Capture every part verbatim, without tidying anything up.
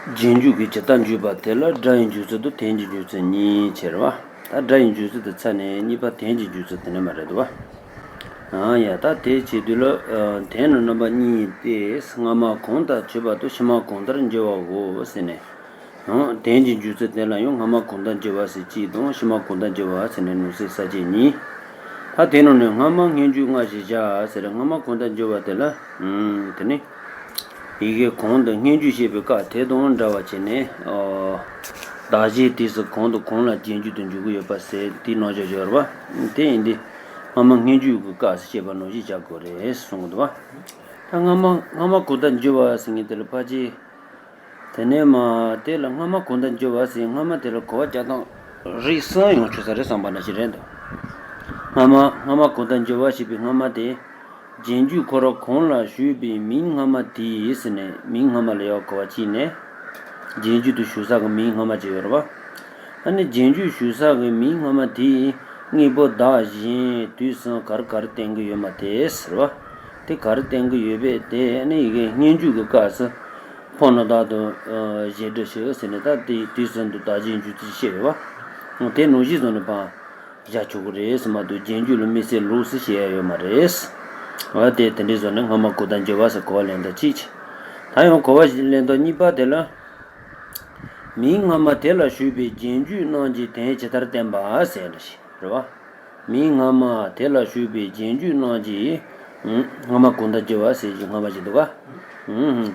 རྗེས་འཇུག་གི་ཇི་ལྟར་འཇུག་པ་དེ་ལ་སྒྲ་ཡི་འཇུག་ཚུལ་དང་དོན་གྱི་འཇུག་ཚུལ་གཉིས་ཕྱེ་རེད་བ། ད་སྒྲ་ཡི་འཇུག་ཚུལ་དེ་ཚར་ནས་གཉིས་པ་དོན་གྱི་འཇུག་ཚུལ་དེ་ནས་མར་རེད་འདུག་བ། ཨང་ཡ། ད་དེ་བྱེད་དུས་ལ་ཨ་དོན་ནི་རྣམ་པ་གཉིས་ཏེ། སྔ་མ་གང་ལྟར་བྱེད་པ་དང་ཕྱི་མ་གང་ལྟར་འགྱུར་བའོ་ཟེར་ནས། ཨང་དོན་གྱི་འཇུག་ཚུལ་དེ་ལ་ཡང་སྔ་མ་གང་ལྟར་འགྱུར་བ་ཟེར་གཅིག་དང་ཕྱི་མ་གང་ལྟར་འགྱུར་བ་ཟེར་ནས་ནང་གསེས་ས་བཅད་གཉིས། ད་དེ་ནང་ནས་སྔ་མ་སྔོན་འཇུག་སྔ་ཕྱི་བཞག་ཟེར། སྔ་མ་གང་ལྟར་འགྱུར་བ་དེ་ལ་ཨང་དེ་ནི། ཡི་གེ་གོང་དུ་སྔོན་འཇུག་བཤད་པའི་སྐབས་དེ་དང་འདྲ་བ་བྱས་ནས། ཨོ། གདགས་གཞིའི་དུས་སུ་གོང་དུ་གང་ལ་རྗེས་འཇུག་ཏུ་འཇུག་གི་ཡོད་པ་ཟེར་དེའི་ནང་བཞིན་བརྗོད་པ། དེ་ཡིན་དུས་སྔ་མ་སྔོན་འཇུག་གི་སྐབས་སུ་བཤད་པ་ནང་བཞིན་བྱ་དགོས་རེད་གསུང་གི་འདུག་བ། ད་སྔ་མ་སྔ་མ་གང་ལྟར་འགྱུར་བ་ཟེར་མཁན་དེ་ལ་ཕལ་ཆེར། དེ་ནས་མ་དེ་ལ་སྔ་མ་གང་ལྟར་འགྱུར་བ་ཟེར། སྔ་མ་དེ་ལ་གོ་བ་རྒྱག་སྟངས་རིགས་གསུམ་ཡོང་ཆོག་ས་རེད་བསམ་པ་ནང་བཞིན་རེད་འདུག་སྔ་མ་སྔ་མ་གང་ལྟར་འགྱུར་བ་ཞེས་པའི་སྔ་མ་དེ། རྗེས་འཇུག་ཁོ་རང་གང་ལ་ཞུགས་པའི་མིང་སྔ་མ་དེ་ཡིས་ཟེར་ནས་མིང་སྔ་མ་ལ་ཡང་གོ་བ་གཅིག་ནས། རྗེས་འཇུག་ཏུ་ཞུགས་ས་གི་མིང་སྔ་མ་ཅིག་ཡོད་རེད་བ། ཨ་ནི་རྗེས་འཇུག་ཞུགས་ས་གི་མིང་སྔ་མ་དེ་ཡིས་དངོས་པོ་བདག་གཞན་དུས་གསུམ་ག་རེ་ག་རེ་བསྟན་གྱི་ཡོད་མ་དེ་ཟེར་བ། དེ་ག་རེ་བསྟན་གྱི་ཡོད་པས་དེ་ཨ་ནི་ཡི་གེ་སྔོན་འཇུག་གི་སྐབས་སུ་ཕོ་ན་བདག་ཏུ་བཞེད་སྒྲུབ་ཞུ་ཟེར་ནས། ད་དེ་དུས་གསུམ་དུ་བདག་གཞན་འཇུག་ཚུལ་བཤད་ཡོད་བ། དེ་ནང་བཞིན་བཟོ་ནས་ཕར། བཞག་ཆོག་གི་རེད་ཟེར་མ་གཏོགས་རྗེས་འཇུག་ལ་དམིགས་བསལ་ལུགས་སུ་བཤད་ཡ་ཡོད་མ་རེད། འོ་དེ་དེ་འདྲའི་བཟོ་ནས་སྔ་མ་གང་ལྟར་འགྱུར་བ་ཟེར་གོ་བ་ལེན་སྟངས་གཅིག་བྱས། ད་ཡང་གོ་བ་ལེན་སྟངས་གཉིས་པ་དེ་ལ། མིང་སྔ་མ་དེ་ལ་ཞུགས་པའི་རྗེས་འཇུག་རྣམས་ཀྱི་དོན་ཇི་ལྟར་བསྟན་པ་ཟེར་འདྲ་ཞིག་རེད་བ། མིང་སྔ་མ་དེ་ལ་ཞུགས་པའི་རྗེས་འཇུག་རྣམས་ཀྱི། ཨུམ། སྔ་མ་གང་ལྟར་འགྱུར་བ་ཟེར་གྱི་སྔ་མ་ཞིག་འདུག་ག་ཨུམ།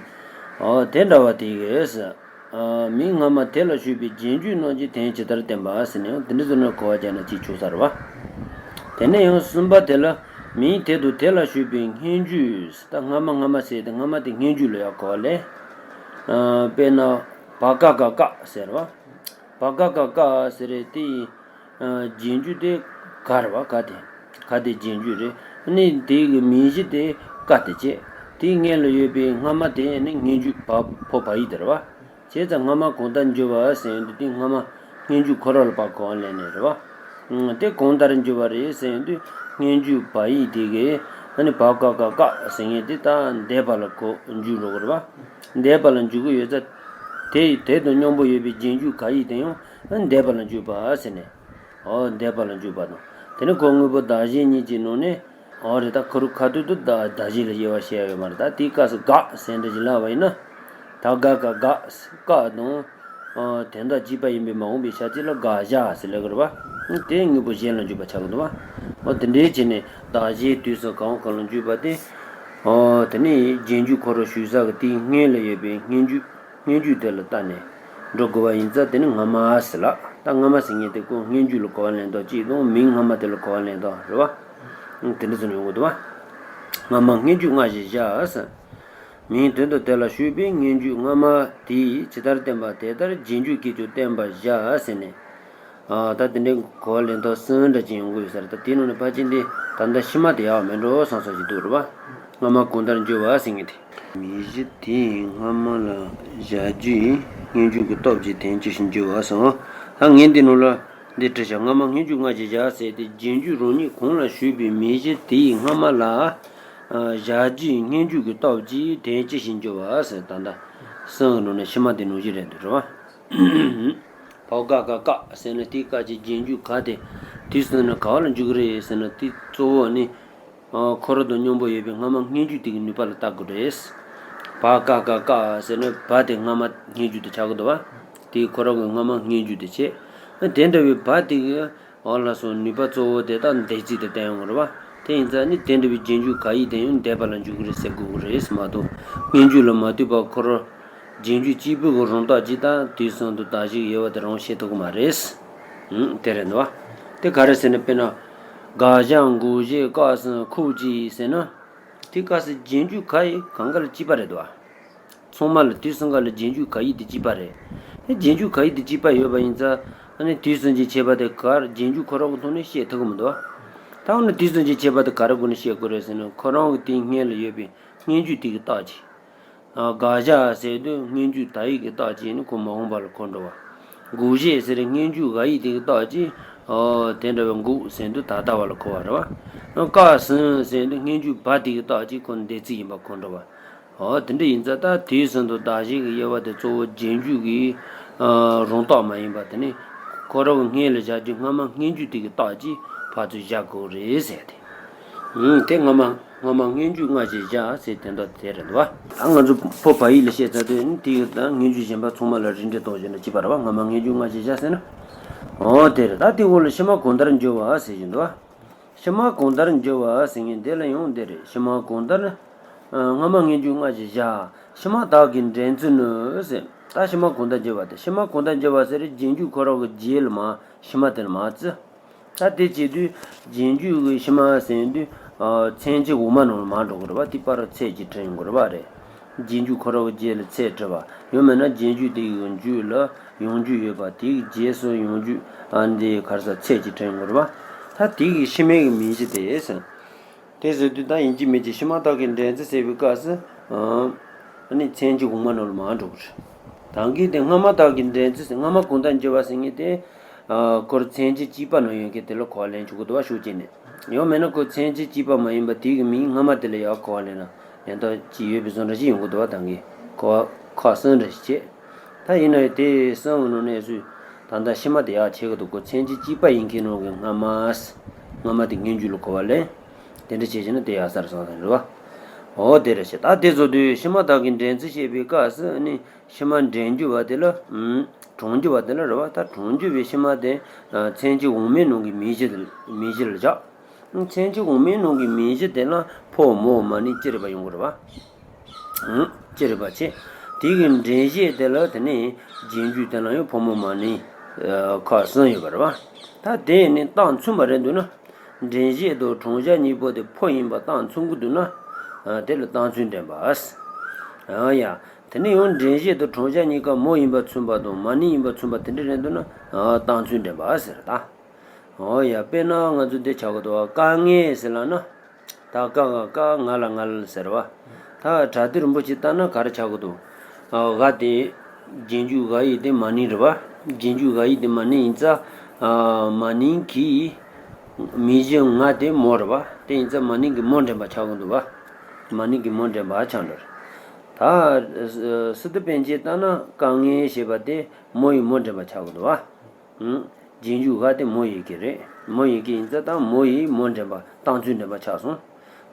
འོ་དེ་འདྲ་བ་དེ་གས། ཨ། མིང་སྔ་མ་དེ་ལ་ཞུགས་པའི་རྗེས་འཇུག་རྣམས་ཀྱི་དོན་ཇི་ལྟར་བསྟན་པ་ཟེར་ནས་དེ་འདྲ་ཟེར་ན་གོ་བ་རྒྱག་ན་ཅིག་ཆོག་ས་རེད་བ། དེ་ནས་ཡང་གསུམ་པ་དེ་ལ། མིང་དེ་དང་དེ་ལ་ཞུགས་པའི་སྔོན་འཇུག་ད་སྔ་མ་སྔ་མ་ཟེར་ཏེ་སྔ་མ་དེ་སྔོན་འཇུག་ལ་ཡང་གོ་བ་ལེན། ཨ། དཔེར་ན། བ་ཀ་ག་བཀའ་ཟེར་བ། བ་ཀ་ག་བཀའ་ཟེར་རེད་དེ། ཨ། རྗེས་འཇུག་དེ་ག་རེད་བ། ག་དེ། ག་དེ་རྗེས་འཇུག་རེད། ཨ་ནི་དེ་གི་མིང་གཞི་དེ་ཀ་དེ་བྱས། དེའི་སྔོན་ལ་ཡོད་པའི་སྔ་མ་དེ་ནི་སྔོན་འཇུག་བ་ཕོ་བ་ཡིག་དེ་རེད་བ། བྱས་ཙང་སྔ་མ་གང་ལྟར་འགྱུར་བ་ཟེར་ཡོང་དུས་དེ་སྔ་མ་སྔོན་འཇུག་ཁོ་རང་ལ་ཕར་གོ་བ་ལེན་ནས་རེད་བ། ཨང་། དེ་གང་ལྟར་འགྱུར་བ་རེད་ཟེར་ཡོང་དུས་སྔོན་འཇུག་བ་ཡིག་དེ་གས་ཨ་ནི་བ་ཀ་ག་བཀའ་ཟེར་མཁན་དེ་ད་འདས་པ་ལ་གོ་འཇུག་འགྲོ་གི་རེད་བ། འདས་པ་ལ་འཇུག་གི་ཡོད་ཙང་། དེ་དེ་དང་སྙོམས་པོ་ཡོད་པའི་རྗེས་འཇུག་ག་ཡིག་དེ་ཡང་ཨ་ནི་འདས་པ་ལ་འཇུག་པ་ཟེར་ནས། འོ་འདས་པ་ལ་འཇུག་པ་དང་། དེ་ནི་ཁོ་དངོས་པོ་བདག་གཞན་གཉིས་ཀྱི་ནང་ནས། འོ་རེད། ད་ཁོ་རུ་ཁ་ཐུག་ཏུ་བདག་བདག་གཞན་ལ་དབྱེ་བ་ཕྱེ་ཡ་ཡོད་མ་རེད། ད་དེའི་སྐབས་སུ་དགག་ཟེར་འདྲ་ཞིག་ལབ་པ་ཡིན་ན། ད་ག་ག་ག་བཀའ་དང་། ཨ། དོན་དག་གཅིག་པ་ཡིན་པས་མ་འོངས་པའི་བྱ་ཚིག་ལ་དགག་བཞག་ཟེར་ལབ་ཀྱི་རེད་བ། དེ་དངོས་པོ་གཞན་ལ་འཇུག་པ་ཆགས་ཀྱི་འདུག་བ། འོ་དེ་འདྲའི་བྱས་ནས་བདག་གཞན་དུས་གསུམ་གང་གང་ལ་འཇུག་པ་དེ། འོ་དེ་ནི་རྗེས་འཇུག་ཁོ་རང་ཞུགས་ས་གི་དེའི་སྔོན་ལ་ཡོད་པའི་སྔོན་འཇུག་སྔོན་འཇུག་དེ་ལ་བལྟས་ནས་འགྲོ་དགོས་པ་ཡིན་ཙང་དེ་ནི་སྔ་མ་ཟེར་ལ། ད་སྔ་མ་ཟེར་མཁན་དེ་ཁོ་སྔོན་འཇུག་ལ་གོ་བ་ལེན་སྟངས་གཅིག་དང་མིང་སྔ་མ་དེ་ལ་གོ་བ་ལེན་སྟངས་རེད་བ། དེ་འདྲ་ཟེར་ནས་ཡོང་གི་འདུག་བ། སྔ་མ་སྔོན་འཇུག་སྔ་ཕྱི་བཞག་ཟེར། མིང་དོན་དུ་དེ་ལ་ཞུགས་པའི་སྔོན་འཇུག་སྔ་མ་དེས་ཇི་ལྟར་བསྟན་པ་དེ་ལྟར་རྗེས་འཇུག་གིས་ཀྱང་བསྟན་པར་བཞག་ཟེར་ནས། ཨ། ད་དེ་འདྲའི་གོ་བ་ལེན་སྟངས་གསུམ་འདྲ་ཅིག་ཡོང་གི་ཡོད་ས་རེད། ད་དེའི་ནང་ནས་ཕལ་ཆེར་འདི་ད་ལྟ་ཕྱི་མ་དེ་ཡག་མེད་འགྲོ་བསམ་བསམ་ཞིག་འདུག་རེད་བ། སྔ་མ་གང་ལྟར་འགྱུར་བ་ཟེར་མཁན་དེ། མིང་གཞི་དེའི་སྔ་མ་ལ་བཞག་རྒྱུའི་སྔོན་འཇུག་གི་སྟོབས་ཀྱིས་དོན་ཅི་ཞིག་འགྱུར་བ་ཟེར། ད་ངས་འདི་ནང་ལ་འདི་བྲིས་བཞག་སྔ་མ་སྔོན་འཇུག་སྔ་ཕྱི་བཞག་ཟེར་ཏེ་རྗེས་འཇུག་རང་ཉིད་གང་ལ་ཞུགས་པའི་མིང་གཞི་དེའི་སྔ་མ་ལ་བཞག་རྒྱུའི་སྔོན་འཇུག་གི་སྟོབས་ཀྱིས་དོན་ཅི་ཞིག་འགྱུར་བ་ཟེར། ད་ལྟ་གསུམ་གྱི་ནང་ནས་ཕྱི་མ་དེ་ནང་བཞིན་རེད་འདུག་རེད་བ། བ་ཀ་ག་བཀའ་ཟེར་ན་དེའི་སྐབས་ཀྱི་རྗེས་འཇུག་ག་དེ་དུས་གསུམ་ན་ག་བ་ལ་འཇུག་གི་རེད་ཟེར་ན། དེ་གཙོ་བོ་ནི། ཨ། ཁོ་རང་དང་སྙོམས་པོ་ཡོད་པའི་སྔ་མ་སྔོན་འཇུག་དེ་གི་ནུས་པ་ལ་བལྟ་དགོས་རེད། བ་ཀ་ག་བཀའ་ཟེར་ན་བ་དེ་སྔ་མ་སྔོན་འཇུག་དེ་ཆགས་ཀྱི་འདུག་བ། དེ་ཁོ་རང་གི་སྔ་མ་སྔོན་འཇུག་དེ་བྱས། ཨ། དེ་འདྲ་བའི་བ་དེ་གི། འོ་ལགས་སོ། ནུས་པ་གཙོ་བོ་དེ་དག་འདས་ཚིག་ཏུ་བསྟན་ཡོང་གི་རེད་བ། དེ་ཡིན་ཙང་ནི་དེ་འདྲ་བའི་རྗེས་འཇུག་ག་ཡིག་དེ་ཡང་འདས་པ་ལ་འཇུག་གི་རེད་ཟེར་དགོས་ཀྱི་རེད་མ་གཏོགས། སྔོན་འཇུག་ལ་མ་ལྟོས་པར་ཁོ་རང་རྗེས་འཇུག་གཅིག་པུ་གི་རང་རྟགས་ཀྱིས་ད་དུས་གསུམ་དུ་བདག་གཞན་དབྱེ་བ་དེ་རང་བྱེད་ཐུབ་ཀྱི་མ་རེད། ཨང་། དེ་རེད་འདུག་བ། དེ་ག་རེ་ཟེར་ན། དཔེར་ན། དགག་བཞག་འགོག་བྱེད་སྐབས་སུ་ཁོ་གཅིག་ཟེར་ན། དེ་སྐབས་སུ་རྗེས་འཇུག་ག་ཡིག་གང་ག་ལ་གཅིག་པ་རེད་འདུག་བ། ཚང་མ་ལ་དུས་གསུམ་ཀ་ལ་རྗེས་འཇུག་ག་ཡིག་དེ་གཅིག་པ་རེད། དེ་རྗེས་འཇུག་ག་ཡིག་དེ་གཅིག་པ་ཡོད་པ་ཡིན་ཙང་། ཨ་ནི་དུས་གསུམ་གྱི་ཁྱད་པར་དེ་ག་རེ་རྗེས་འཇུག་ཁོ་རང་གི་ཐོག་ནས་བཤད་ཐུབ་ཀྱི་མི་འདུག་བ། ད་འོ་ན་དུས་གསུམ་གྱི་ཁྱད་པར་དེ་ག་རེ་སྒོ་ནས་བཤད་དགོས་རེད་ཟེར་ན། ཁོ་རང་གི་དེའི་སྔོན་ལ་ཡོད་པའི་སྔོན་འཇུག་དེ་གི་རྟགས་ཀྱིས། ཨ། དགག་བཞག་ཟེར་དུས་སྔོན་འཇུག་ད་ཡིག་གི་རྟགས་ཀྱིས་ནི་ཁོ་མ་འོངས་པ་ལ་འཁོར་འགྲོ་བ། འགོག་བྱེད་ཟེར་སྔོན་འཇུག་འ་ཡིག་དེ་གི་རྟགས་ཀྱིས། ཨོ། དེ་འདྲ་བའི་འགོག་ཟེར་དུས་ད་ལྟ་བ་ལ་འཁོར་བ་རེད་བ། སྐབས་སུ་ཟེར་དུས་སྔོན་འཇུག་བ་དེ་གི་རྟགས་ཀྱིས་ཁོ་འདས་ཚིག་ཡིན་པ་འཁོར་འགྲོ་བ། འོ་དེ་འདྲ་ཡིན་ཙང་ད་དེའི་ཟིན་དུ་བདག་གཞན་གྱི་དབྱེ་བ་དེ་གཙོ་བོ་རྗེས་འཇུག་གི་ཨ་རང་རྟགས་མ་ཡིན་པ་དེ་ནི་ཁོ་རང་གི་སྔོན་ལ་བཞག་རྒྱུ་སྔ་མ་སྔོན་འཇུག་དེ་གི་རྟགས་ཀྱིས་ཕར་ཚུར་བཞག་དགོས་རེད་ཟེར་ཏེ། ཨུམ་དེ་སྔ་མ་སྔ་མ་སྔོན་འཇུག་སྔ་ཕྱི་བཞག་ཟེར་དེ་འདྲ་དེ་རེད་འདུག་བ། ད་ང་ཚོ་ཕོ་བ་ཡིག་ལ་བཤད་ཚར་དུས་ནི་དེ་གི་ད་སྔོན་འཇུག་གཞན་པ་ཚང་མ་ལ་རིགས་འགྲེ་གཏོང་བཞིན་ན་གཅིག་པ་རེད་བ། སྔ་མ་སྔོན་འཇུག་སྔ་ཕྱི་བཞག་ཟེར་ན། འོ་དེ་རེད། ད་དེ་འོག་ལ་ཕྱི་མ་གང་ལྟར་འགྱུར་བ་ཟེར་བཞིན་འདུག་བ། ཕྱི་མ་གང་ལྟར་འགྱུར་བ་ཟེར་མཁན་དེ་ལ་ཡང་འདི་རེད། ཕྱི་མ་གང་ལྟར་ཨ་སྔ་མ་སྔོན་འཇུག་སྔ་ཕྱི་བཞག་ཕྱི་མ་དག་གི་འདྲེན་ཚུལ་ནི་ཟེར། ད་ཕྱི་མ་གང་ལྟར་འགྱུར་བ་དེ། ཕྱི་མ་གང་ལྟར་འགྱུར་བ་ཟེར་རྗེས་འཇུག་ཁོ་རང་གི་རྗེས་ལ་མ་ཕྱི་མ་དེ་ལ་མ་བརྩི། ད་དེ་བྱེད་དུས་རྗེས་འཇུག་གི་ཕྱི་མ་ཟེར་དུས་ཨ་མཚན་གཞི་འོག་མ་ནང་ལ་མ་འགྲོ་གི་རེད་བ། དེ་པར་ཚད་ཀྱིས་ཕྲད་ཡོང་གི་རེད་བ། རེད། རྗེས་འཇུག་ཁོ་རང་གི་རྗེས་ལ་ཚད་ཕྲད་པ་ཡང་མིན་ན་རྗེས་འཇུག་དེ་ཡི་འཇུག་ལ་ཡང་འཇུག་ཡོད་པ་དེའི་རྗེས་སུ་ཡང་འཇུག་ཨ་འདི་ག་རེ་ཟ་ཚད་ཀྱིས་ཕྲད་ཡོང་གི་རེད་བ། ད་དེ་གི་ཕྱི་མའི་གི་མིང་གཞི་དེ་ཟེར། དེ་ཟེར་དུས་ད་ཡིན་གཅིག་མིན་གཅིག་ཕྱི་མ་དག་གི་འདྲེན་ཚུལ་ཟེར་བའི་སྐབས་སུ་ཨ་ནི་མཚན་གཞི་འོག་མ་ནང་ལ་མ་འགྲོ་གི་རེད། ད་གིན་དེ་སྔ་མ་དག་གི་འདྲེན་ཚུལ་ཟེར། སྔ་མ་གང་ལྟར་འགྱུར་བ་ཟེར་མཁན་དེ་ཨ་ཁོར་མཚན་གཞི་གཅིག་པ་ནང་ཡོད་མཁན་དེ་ལ་གོ་བ་ལེན་ཆོག་གི་འདུག་བ། ཤུགས་རྐྱེན་ནས། ཡང་མིན་ན་ཁོ་མཚན་གཞི་གཅིག་པ་མ་ཡིན་པ་དེ་གི་མིང་སྔ་མ་དེ་ལ་ཡང་གོ་བ་ལེན་ན་ཡང་དག་ཅིག་ཡོད་པའི་བཟོ་འདྲ་ཞིག་ཡོང་གི་འདུག་བ། ད་གིན་གོ་བ་ཁག་གསུམ་འདྲ་ཞིག་བྱས། ད་ཡིན་ན་ཡང་དེ་གསུམ་གི་ནང་ནས་སུ་ད་ལྟ་ཕྱི་མ་དེ་ཡག་ཆེ་གི་འདུག་གོ། མཚན་གཞི་གཅིག་པ་ཡིན་མཁན་ནང་གི་སྔ་མ། སྔ་མ་དེ་སྔོན་འཇུག་ལ་གོ་བ་ལེན། དེ་འདྲ་བྱས་བྱས་ན་དེ་ཡག་ས་རེད་བསམ་སོང་། རེད་བ། འོ་དེ་རེད་བྱས། ད་དེ་བཟོ་དུས་ཕྱི་མ་དག་གི་འདྲེན་ཚུལ་བཤད་པའི་སྐབས་སུ་ནི་ཕྱི་མ་འདྲེན་འགྱུར་བ་དེ་ལ་ཨུམ་གྲངས་འགྱུར་བ་དེ་ལ་རེད་བ། ད་གྲངས་འགྱུར་བའི་ཕྱི་མ་དེ་ཨ་མཚན་གཞི་འོག་མའི་ནང་གི་མིང་གཞི་དེ་མིང་གཞི་ལ་བཞག་མཚན་གཞི་འོག་མའི་ནང་གི་མིང་གཞི་དེ་ལ་ཕོ་མོ་མ་ནིང་ཅི་རིགས་པ་ཡོང་གི་རེད་བ། ཨུམ་ཅི་རིགས་པ་བྱས། དེ་གི་འདྲེན་གཞི་དེ་ལ་དེ་ནི་རྗེས་འཇུག་དེ་ལ་ཡང་ཕོ་མོ་མ་ནིང་ཨ་ཁག་གསུམ་ཡོད་པ་རེད་བ། ད་དེ་ནི་རྟགས་མཚུངས་པ་རེད་འདུག་ན། འདྲེན་གཞི་དང་གྲངས་བཞག་གཉིས་པོ་དེ་ཕོ་ཡིན་པ་རྟགས་མཚུངས་ཀྱི་འདུག་ན། ཨ་དེ་ལ་རྟགས་མཚུངས་འདྲེན་པ། ཨ་ཡ། དེ་ནི་ཡང་འདྲེན་གཞི་དང་གྲངས་བཞག་གཉིས་ཀ་མོ་ཡིན་པ་མཚོན་པ་དང་མ་ནིང་ཡིན་པ་མཚོན་པ་དེ་འདྲ་རེད་འདུག་ན། ཨ་རྟགས་མཚུངས་འདྲེན་པ་ཟེར་ད། འོ་ཡ། དཔེར་ན་ང་ཚོ་འདི་ཆགས་ཀྱི་འདུག་བ། དཀའ་ངལ་ཟེར་ལབ་ན། ད་དཀའ་ང་དཀའ་ང་ལ་ང་ལ་ཟེར་བ། ད་བྲ་ཏི་རིན་པོ་ཆེ་ལྟ་ན་ག་རེ་ཆགས་ཀྱི་འདུག་ཨ་འ་དེ་རྗེས་འཇུག་འ་ཡིག་དེ་མ་ནིང་རེད་བ། རྗེས་འཇུག་འ་ཡིག་དེ་མ་ནིང་ཡིན་ཙང་། ཨ་མ་ནིང་གི་མིང་གཞི་ང་དེ་མོ་རེད་བ། དེ་ཡིན་ཙང་མ་ནིང་གི་མོ་འདྲེན་པ་ཆགས་ཀྱི་འདུག་བ། མ་ནིང་གི་མོ་འདྲེན་པ་ཆགས་འགྲོ། ད་སི་ཏུ་པཎ་ཆེན་ལྟ་ན་དཀའ་ངལ་ཞེས་པ་དེ་མོ་ཡི་མོ་འདྲེན་པ་ཆགས་ཀྱི་འདུག་བ། ཨུམ། རྗེས་འཇུག་འ་དེ་མོ་ཡི་གེ་རེད། མོ་ཡི་གེ་ཡིན་ཙང་ད་མོ་ཡི་མོ་འདྲེན་པ་རྟགས་མཚུངས་འདྲེན་པ་ཆགས་སོང་།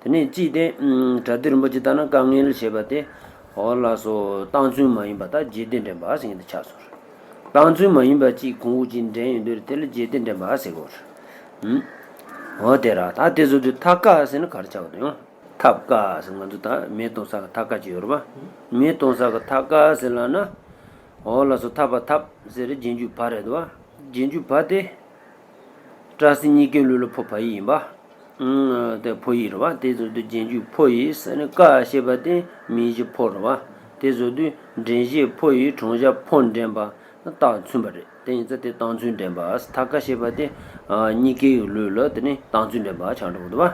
དེ་ནས་གཅིག་དེ་ཨུམ་བྲ་ཏི་རིན་པོ་ཆེ་ལྟ་ན་དཀའ་ངལ་ཞེས་པ་དེ། འོ་ལགས་སོ། རྟགས་མཚུངས་མ་ཡིན་པ་ད་རྗེས་ཟློས་འདྲེན་པ་ཟེར་མཁན་དེ་ཆགས་སོང་། རྟགས་མཚུངས་མ་ཡིན་པ་གཅིག་གོང་འོག་གཅིག་འདྲེན་ཡོང་དུས་དེ་ལ་རྗེས་ཟློས་འདྲེན་པ་ཟེར་གོ། ཨུམ། འོ་དེ་ར། ད་དེ་བཟོ་དུས་ཐབ་ཀ་ཟེར་ན་ག་རེ་ཆགས་ཀྱི་འདུག་ཡང་། ཐབ་ཀ་ཟེར། ང་ཚོ་ད་མེ་གཏོང་ས་གི་ཐབ་ཀ་ཅིག་ཡོད་རེད་པ། མེ་གཏོང་ས་གི་ཐབ་ཀ་ཟེར་ལབ་ན། འོ་ལགས་སོ། ཐབ་པ་ཐབ་ཟེར་རྗེས་འཇུག་བ་རེད་འདུག་བ། རྗེས་འཇུག་བ་དེ། སྐྲ་སེན་གཉིས་ཀའི་ལུས་ལ་ཕོ་བ་ཡིག་ཡིན་པ། ཨང་། དེ་ཕོ་ཡིག་རེད་བ། དེ་བཟོ་དུས་རྗེས་འཇུག་ཕོ་ཡིག་ཟེར་ནས་ཀ་ཞེས་པ་དེ་མིང་གཞི་ཕོ་རེད་བ། དེ་བཟོ་དུས་འདྲེན་གཞི་ཕོ་ཡིག་གྲངས་བཞག་ཕོ་འདྲེན་པ། རྟགས་མཚུངས་པ་རེད། དེ་ཡིན་ཙང་དེ་རྟགས་མཚུངས་འདྲེན་པ། ཐབ་ཀ་ཞེས་པ་དེ་ཨ་གཉིས་ཀའི་ལུས་ལ་དེ་ནི་རྟགས་མཚུངས་འདྲེན་པ་ཆགས་འགྲོ་གི་འདུག་བ།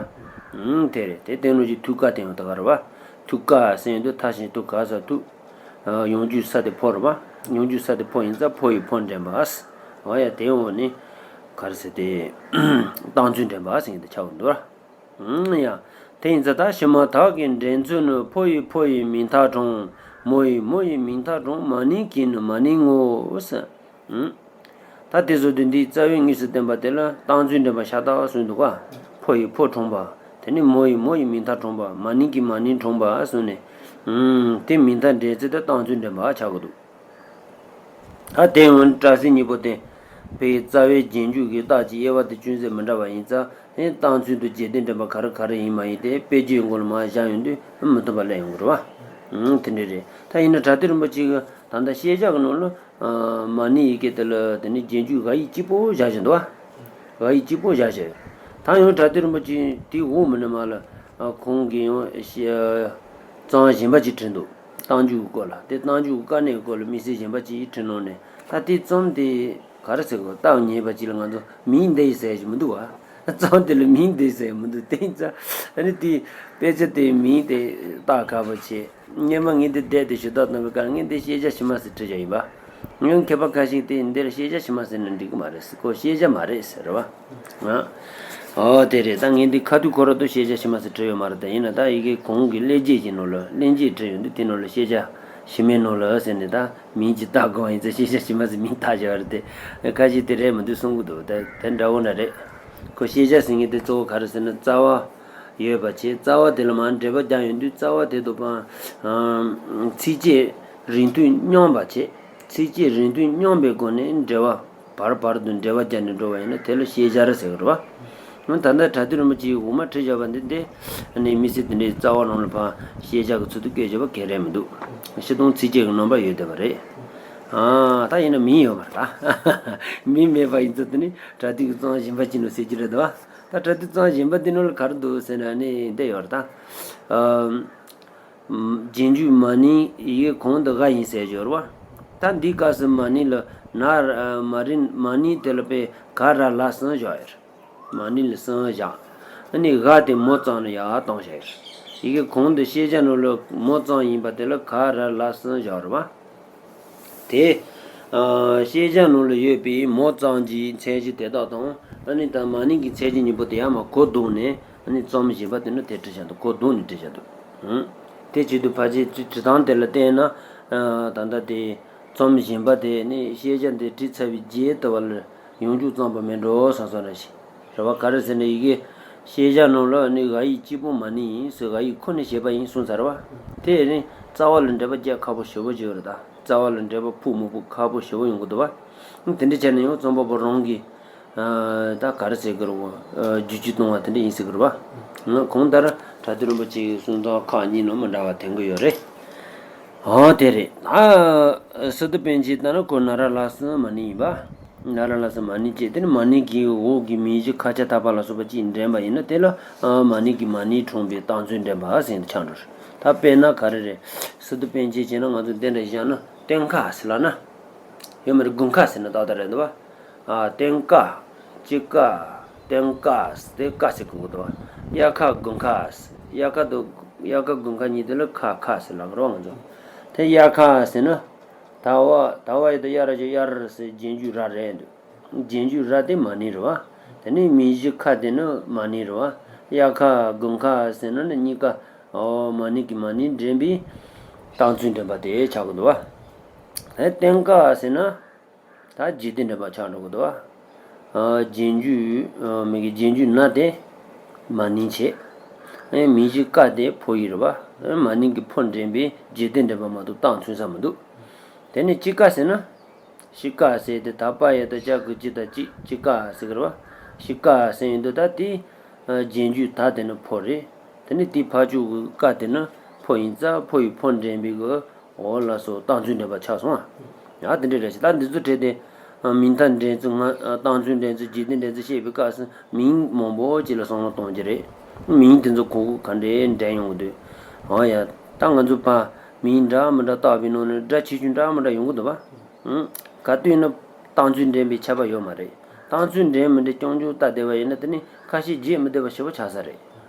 ཨང་། དེ་རེད། དེ་སྟེང་ལོ་ཀྱི་ཐུག་ཀ་དེ་ཡང་ད་ག་རེད་བ། ཐུག་ཀ་ཟེར་ཡོང་དུས་ཐ་ཞབས་ཀྱུ་ཐུག་ག་ས་ཐུག་ཨ་ཡང་འཇུག་ས་དེ་ཕོ་རེད་བ། ཡང་འཇུག་ས་དེ་ཕོ་ཡིན་ཙང་ཕོ་ཡིག་ཕོ་འདྲེན་པ། འོ་ཡ། དེ་འོག་ནི་ག་རེ་ཟེར་དེ། རྟགས་མཚུངས་འདྲེན་པ་ཟེར་མཁན་དེ་ཆགས་འདུག་ར། ཨང་། ཡ། དེ་ཡིན་ཙང་ད་ཕྱི་མ་དག་གི་འདྲེན་ཚུལ་ནི། ཕོ་ཡིས་ཕོ་ཡི་མིང་མཐའ་དྲངས། མོ་ཡིས་མོ་ཡི་མིང་མཐའ་དྲངས། མ་ནིང་གིས་ནི་མ་ནིང་ངོ་ཟེར། ཨང་། ད་དེ་བཟོ་དུས་འདིའི་རྩ་བའི་དངོས་སུ་བསྟན་པ་དེ་ལ་རྟགས་མཚུངས་འདྲེན་པ་ཤ་སྟག་གསུངས་འདུག་ག་ཕོ་ཡིས་ཕོ་དྲངས་པ། དེ་ནས་མོ་ཡིས་མོ་ཡི་མིང་མཐའ་དྲངས་པ། མ་ནིང་གིས་མ་ནིང་དྲངས་པ་གསུངས་ནས། ཨང་། དེ་མིང་མཐའ་འདྲེན་ཚུལ་དེ་རྟགས་མཚུངས་འདྲེན་པ་ཆགས་ཀྱི་འདུག་ད་དེ་ཡང་སྐྲ་སེན་གཉིས་པོ་དེ། དཔེ་རྩ་བའི་རྗེས་འཇུག་གི་རྟགས་ཀྱི་དབྱེ་བ་དེ་ཅུང་ཟད་མི་འདྲ་བ་ཡིན་ཙང་། ཨེ་རྟགས་མཚུངས་དང་རྗེས་ཟློས་འདྲེན་པ་ག་རེ་ག་རེ་ཡིན་མ་ཡིན་དེ་དཔེ་བརྗོད་མགོ་ལ་མར་བཞག་ཡོང་དུས་མི་མཐུན་པ་སླེབས་ཡོང་གི་རེད་བ། ཨང་། དེ་འདྲ་རེད། ད་ཡིན་ན་བྲ་ཏི་རིན་པོ་ཆེ་གིས་ད་ལྟ་ཤེས་བྱ་གི་ནང་ལ། ཨ་མ་ནིང་ཡི་གེ་དེ་ལ་དེ་ནི་རྗེས་འཇུག་འ་ཡིག་གཅིག་པོ་བཞག་བཞིན་འདུག་བ། འ་ཡིག་གཅིག་པོ་བཞག་བཞག་ཡོད། ད་ཡང་བྲ་ཏི་རིན་པོ་ཆེ་དེའི་འོག་མིན་ན་མ་ལ། ཨ་ཁོང་གིས་ཡང་ཤེས་ཨ་རྩོམ་གཞན་པ་ཅིག་བྲིས་འདུག་རྟགས་འཇུག་གི་སྐོར་ལ། དེ་རྟགས་འཇུག་གི་དཀའ་གནད་སྐོར་ལ་དམིགས་བསལ་གཞན་པ་ཅིག་བྲིས་གནང་ནས། ད་དེའི་རྩོམ་དེ་ག་རེ་ཟེར་དགོས། རྟགས་ངེས་པ་ཅིག་ལ་ང་ཚོ་མིང་འདི་ཡིས་ཟེར་གྱི་མི་འདུག་བ། རྩོམ་དེ་ལ་མིང་འདི་ཟེར་མི་འདུག་དེ་ཡིན་ཙང་ཨ་ནི་དེའི་དཔེ་ཆ་དེའི་མིང་དེ་བཏགས་ཁག་པོ་བྱས། སྔོན་མ་ངས་འདི་བསྡད་དེ་ཞུ་དག་གནང་བའི་སྐབས་ངས་འདི་ཤེས་བྱ་ཕྱི་མ་ཟེར་བྲིས་བཞག་ཡིན་པ། ཡང་མཁས་པ་ཁ་ཤས་ཀྱིས་འདིར་ཤེས་བྱ་ཕྱི་མ་ཟེར་ན་འགྲིག་གི་མ་རེད་ཟེར། ཁོ་ཤེས་བྱ་མ་རེད་ཟེར་བ། ང་། ཨོ་དེ་རེད། ད་ངས་འདི་ཁ་ཐུག་ཁོ་ར་ཏུ་ཤེས་བྱ་ཕྱི་མ་ཟེར་བྲིས་ཡོད་མ་རེད། ད་ཡིན་ན་ད་ཡི་གེ་གོང་གི་ཀླད་རྒྱས་ཀྱི་ནང་ལ་ཀླད་རྒྱས་བྲིས་ཡོད་འདུག་དེ་ནང་ལ་ཤེས་བྱ་ཕྱི་མའི་ནང་ལ་ཟེར་ནས། ད་མིང་ཅིག་བཏགས་དགོས་པ་ཡིན་ཙང་ཤེས་བྱ་ཕྱི་མ་ཟེར་མིང་བཏགས་བཞག་པ་རེད་དེ། ཁ་ཤས་དེ་རེད་མི་འདུག་གསུང་གི་འདུག་ད་དེ་འདྲ་བོ་འདྲ་རེད། ཁོ་ཤེས་བྱ་ཟེར་མཁན་དེ་གཙོ་བོ་ག་རེ་ཟེར་ན། རྩ་བ་ཡོད་པ་བྱས། རྩ་བ་དེ་ལ་མར་འགྲེལ་པ་རྒྱག་ཡོང་དུས། རྩ་བ་དེ་དུ་པ་ཚིགས་བཅད་རིང་ཐུང་མཉམ་པ་བྱས། ཚིགས་བཅད་རིང་ཐུང་མཉམ་པའི་སྒོ་ནས་འགྲེལ་པ་བར་བར་དུ་འགྲེལ་པ་རྒྱག་ནས་འགྲོ་བ་ཡིན་ན་དེ་ལ་ཤེས་བྱ་རེད་ཟེར་གི་རེད་བ། ད་ལྟ་བྲ་ཏི་རིན་པོ་ཆེའི་འོག་མ་བྲིས་བཞག་པ་འདི་འདི་ནི་དམིགས་བསལ་དེ་འདྲའི་རྩ་བ་རང་ལ་ཕར་ཤེས་བྱ་གི་ཚུལ་དུ་བཀོད་བཞག་པ་གང་རེད་མི་འདུག་སྤྱིར་བཏང་ཚིགས་བཅད་ཀྱི་རྣམ་པ་ཡོད་བསྡད་པ་རེད། ཨ་ད་ཡིན་ན་མིང་ཡོད་པ་རེད། ད་མིང་མེད་པ་ཡིན་ཙང་དེ་ནི་བྲ་ཏི་གི་རྩོམ་གཞན་པ་ཅིག་ནང་ཟེར་གྱི་རེད་དོ། ད་བྲ་ཏི་རྩོམ་གཞན་པ་དེ་ནང་ལ་ག་རེ་འདུག་ཟེར་ན་ནི་འདི་ཡོད་རེད་ད། རྗེས་འཇུག་མ་ནིང་ཡི་གེ་གོང་དུ་ག་ཡིན་ཟེར་བཞག་པ། ད་འདིའི་སྐབས་སུ་མ་ནིང་ལ་ན་མ་རི་མ་ནིང་དེ་ལ་པའི་ག་ར་ལ་གསུམ་བཞག་ཡོད་རེད། མ་ནིང་ལ་གསུམ་བཞག་ཨ་ནི་ག་དེ་མོ་ཙམ་ལ་ཡར་བཏང་བཞག་ཡོད་རེད། ཡི་གེ་གོང་དུ་ཤེས་བྱ་ནང་ལ་མོ་ཙམ་ཡིན་པ་དེ་ལ་ག་ར་ལ་གསུམ་བཞག་རེད་པ། དེ། ཨ། ཤེས་བྱ་ནང་ལ་ཡོད་པའི་མོ་ཙམ་གྱི་མཚན་གཞི་དེ་དག་དང་། ཨ་ནི་ད་མ་ནིང་གི་མཚན་གཞི་གཉིས་པོ་དེ་ཡང་མར་གོ་བསྡུས་ནས། ཨ་ནི་རྩོམ་གཞན་པ་དེ་ནི་དེ་བྲིས་བཞག་འདུག་གོ་བསྡུས་ནས་བྲིས་བཞག་འདུག་ཨང་། དེ་བྱེད་དུས་ཕལ་ཆེར་བྲིས་བྲིས་སྟངས་དེ་ལ་བལྟས་ན། ཨ། ད་ལྟ་དེ་རྩོམ་གཞན་པ་དེ་ནི་ཤེས་བྱ་འདི་བྲིས་ཚར་བའི་རྗེས་དུ་བ་ལ་ཡང་བསྐྱར་བརྩམས་པ་མིན་འགྲོ་བསམ་བསམ་ར་ཞིག་རེད་བ། ག་རེ་ཟེར་ན་ཡི་གེ་ཤེས་བྱ་ནང་ལ་ནི་ག་ཡིག་གཅིག་པོ་མ་ནིང་ཡིན་ཟེར། ག་ཡིག་ཁོ་ནས་བཤད་པ་ཡིན་གསུངས་ཚར་བ། དེ་ནི་རྩ་བ་ལ་འགྲེལ་པ་རྒྱག་ཁག་པོ་ཞེ་པོ་ཅིག་ཡོད་རེད་ད། རྩ་བ་ལ་འགྲེལ་པ་ཕུག་མི་ཕུག་ཁག་པོ་ཞེ་པོ་ཡོང་གི་འདུག་བ། དེ་འདྲ་བྱས་ན་ཡང་རྩོམ་པ་པོ་རང་གིས། ཨ། ད་ག་རེ་ཟེར་གི་རེད་བ། བསྒྱུར་བཅོས་གཏོང་བ་དེ་འདྲ་ཡིན་ཟེར་གི་རེད་བ། གང་ལྟར་བྲ་ཏི་རིན་པོ་ཆེའི་གསུང་སྟངས་ཁག་གཉིས་ནང་མི་འདྲ་བ་ཐོན་གི་ཡོད་རེད། ཨོ་དེ་རེད། ཨ། སི་ཏུ་པཎ་ཆེན་ལྟར་ན་ཁོ་ན་ར་ལ་གསུམ་མ་ནིང་ཡིན་པ། ན་ར་ལ་གསུམ་མ་ནིང་བྱས། དེ་ནི་མ་ནིང་གི་འོག་གི་མིང་གཞི་ཁ་ཆ་ཐ་པ་ལ་སོགས་པ་ཅིག་འདྲེན་པ་ཡིན་ན། དེ་ལ་མ་ནིང་གི་མ་ནིང་དྲངས་པའི་རྟགས་མཚན་འདྲེན་པ་ཟེར་ནས་ཆགས་འགྲོ། ད་དཔེར་ན་ག་རེ་རེད། སི་ཏུ་པཎ་ཆེན་བྱས་ན་ང་ཚོ་འདི་འདྲ་བཞག་ན་སྟོན་ཁ་ཟེར་ལབ་ན། ཡོད་མ་རེད། དགུན་ཁ་ཟེར་ན་ཏག་ཏག་རེད་འདུག་བ། ཨ། སྟོན་ཁ། དཔྱིད་ཁ། སྟོན་ཁ། དེ་ཁ་ཟེར་དགོས་ཀྱི་འདུག་བ། དབྱར་ཁ་དགུན་ཁ། དབྱར་ཁ་དང་དབྱར་ཁ་དགུན་ཁ་གཉིས་དེ་ལ་ཁ་ཁ་ཟེར་ལབ་ཀྱི་རེད་བ་ང་ཚོ། དེ་དབྱར་ཁ་ཟེར་ན། ད་བ་ད་བ་ཡོད་དོ། དབྱར་ར་བྱས་དབྱར་ཟེར། རྗེས་འཇུག་ར་རེད་འདུག་རྗེས་འཇུག་ར་དེ་མ་ནིང་རེད་བ། དེ་ནས་མིང་གཞི་ཁ་དེ་ནི་མ་ནིང་རེད་བ། དབྱར་ཁ་དགུན་ཁ་ཟེར་ན་ནི་གཉིས་ཀ། ཨོ། མ་ནིང་གི་མ་ནིང་འདྲེན་པའི་རྟགས་མཚན་འདྲེན་པ་དེ་ཆགས་ཀྱི་འདུག་བ། ཨེ། སྟོན་ཁ་ཟེར་ན། ད་རྗེས་ལྡན་འདྲེན་པ་ཆགས་འགྲོ་གི་འདུག་བ། ཨ། རྗེས་འཇུག་ཨ། མིང་གི་རྗེས་འཇུག་ན་དེ་མ་ནིང་བྱས། ཨེ། མིང་གཞི་ཀ་དེ་ཕོ་ཡིག་རེད་བ། ཨེ། མ་ནིང་གི་ཕོ་འདྲེན་པའི་རྗེས་ལྡན་འདྲེན་པ་མ་གཏོགས་རྟགས་མཚན་ས་མི་འདུག་དེ་ནས་དཔྱིད་ཀ་ཟེར་ན། དཔྱིད་ཀ་ཟེར་དེ་ད་པ་ཡ་བཏགས་སྐྱ་གི་སྐྱི་ད་དཔྱིད། དཔྱིད་ཀ་ཟེར་གི་རེད་བ། དཔྱིད་ཀ་ཟེར་ཡོང་དུས་ད་དེ། ཨ། རྗེས་འཇུག་ད་དེ་ནི་ཕོ་རེད། དེ་ནི་དེའི་ཕར་ཕྱོགས་ཀྱི་ཀ་དེ་ནི་ཕོ་ཡིན་ཙང་ཕོ་ཡི་ཕོ་འདྲེན་པའི་གི། འོ་ལགས་སོ། རྟགས་མཚན་འདྲེན་པ་ཆགས་སོང་ཨ། ཡ། དེ་འདྲ་རེད་ཤག་ད་འདི་ཚོ་བྲིས་ཏེ། ཨ། མིང་མཐའ་འདྲེན་ཚུལ། ང་། ཨ། རྟགས་མཚན་འདྲེན་ཚུལ། རྗེས་ལྡན་འདྲེན་ཚུལ་བཤད་པའི་སྐབས་སུ་མིང་མང་པོ་ཅིག་ལ་བསམ་བློ་གཏོང་རྒྱུ་རེད། མིང་དེ་ཚོ་གོ་གོ་ག་འདྲས་འདྲེན་ཡོང་གི་འདུག་ཨོ་ཡ། ད་ང་ཚོ་ཕར་མིང་འདྲ་མི་འདྲ་བཏགས་པའི་ནང་ནས་སྒྲ་ཆེ་ཆུང་འདྲ་མི་འདྲ་ཡོང་གི་འདུག་བ། ཨང་། ག་དུས་ཡིན་ན་རྟགས་མཚན་འདྲེན་པའི་ཁྱབ་པ་ཡོད་མ་རེད། རྟགས་མཚན་འདྲེན་མི་འདྲེན་རྐྱང་རྐྱང་བལྟས་བསྡད་པ་ཡིན་ན་དེ་ནི་ཁ་ཤས་བརྗེད་མི་བདེ་བ་ཞེ་པོ་ཆགས་ས་རེད།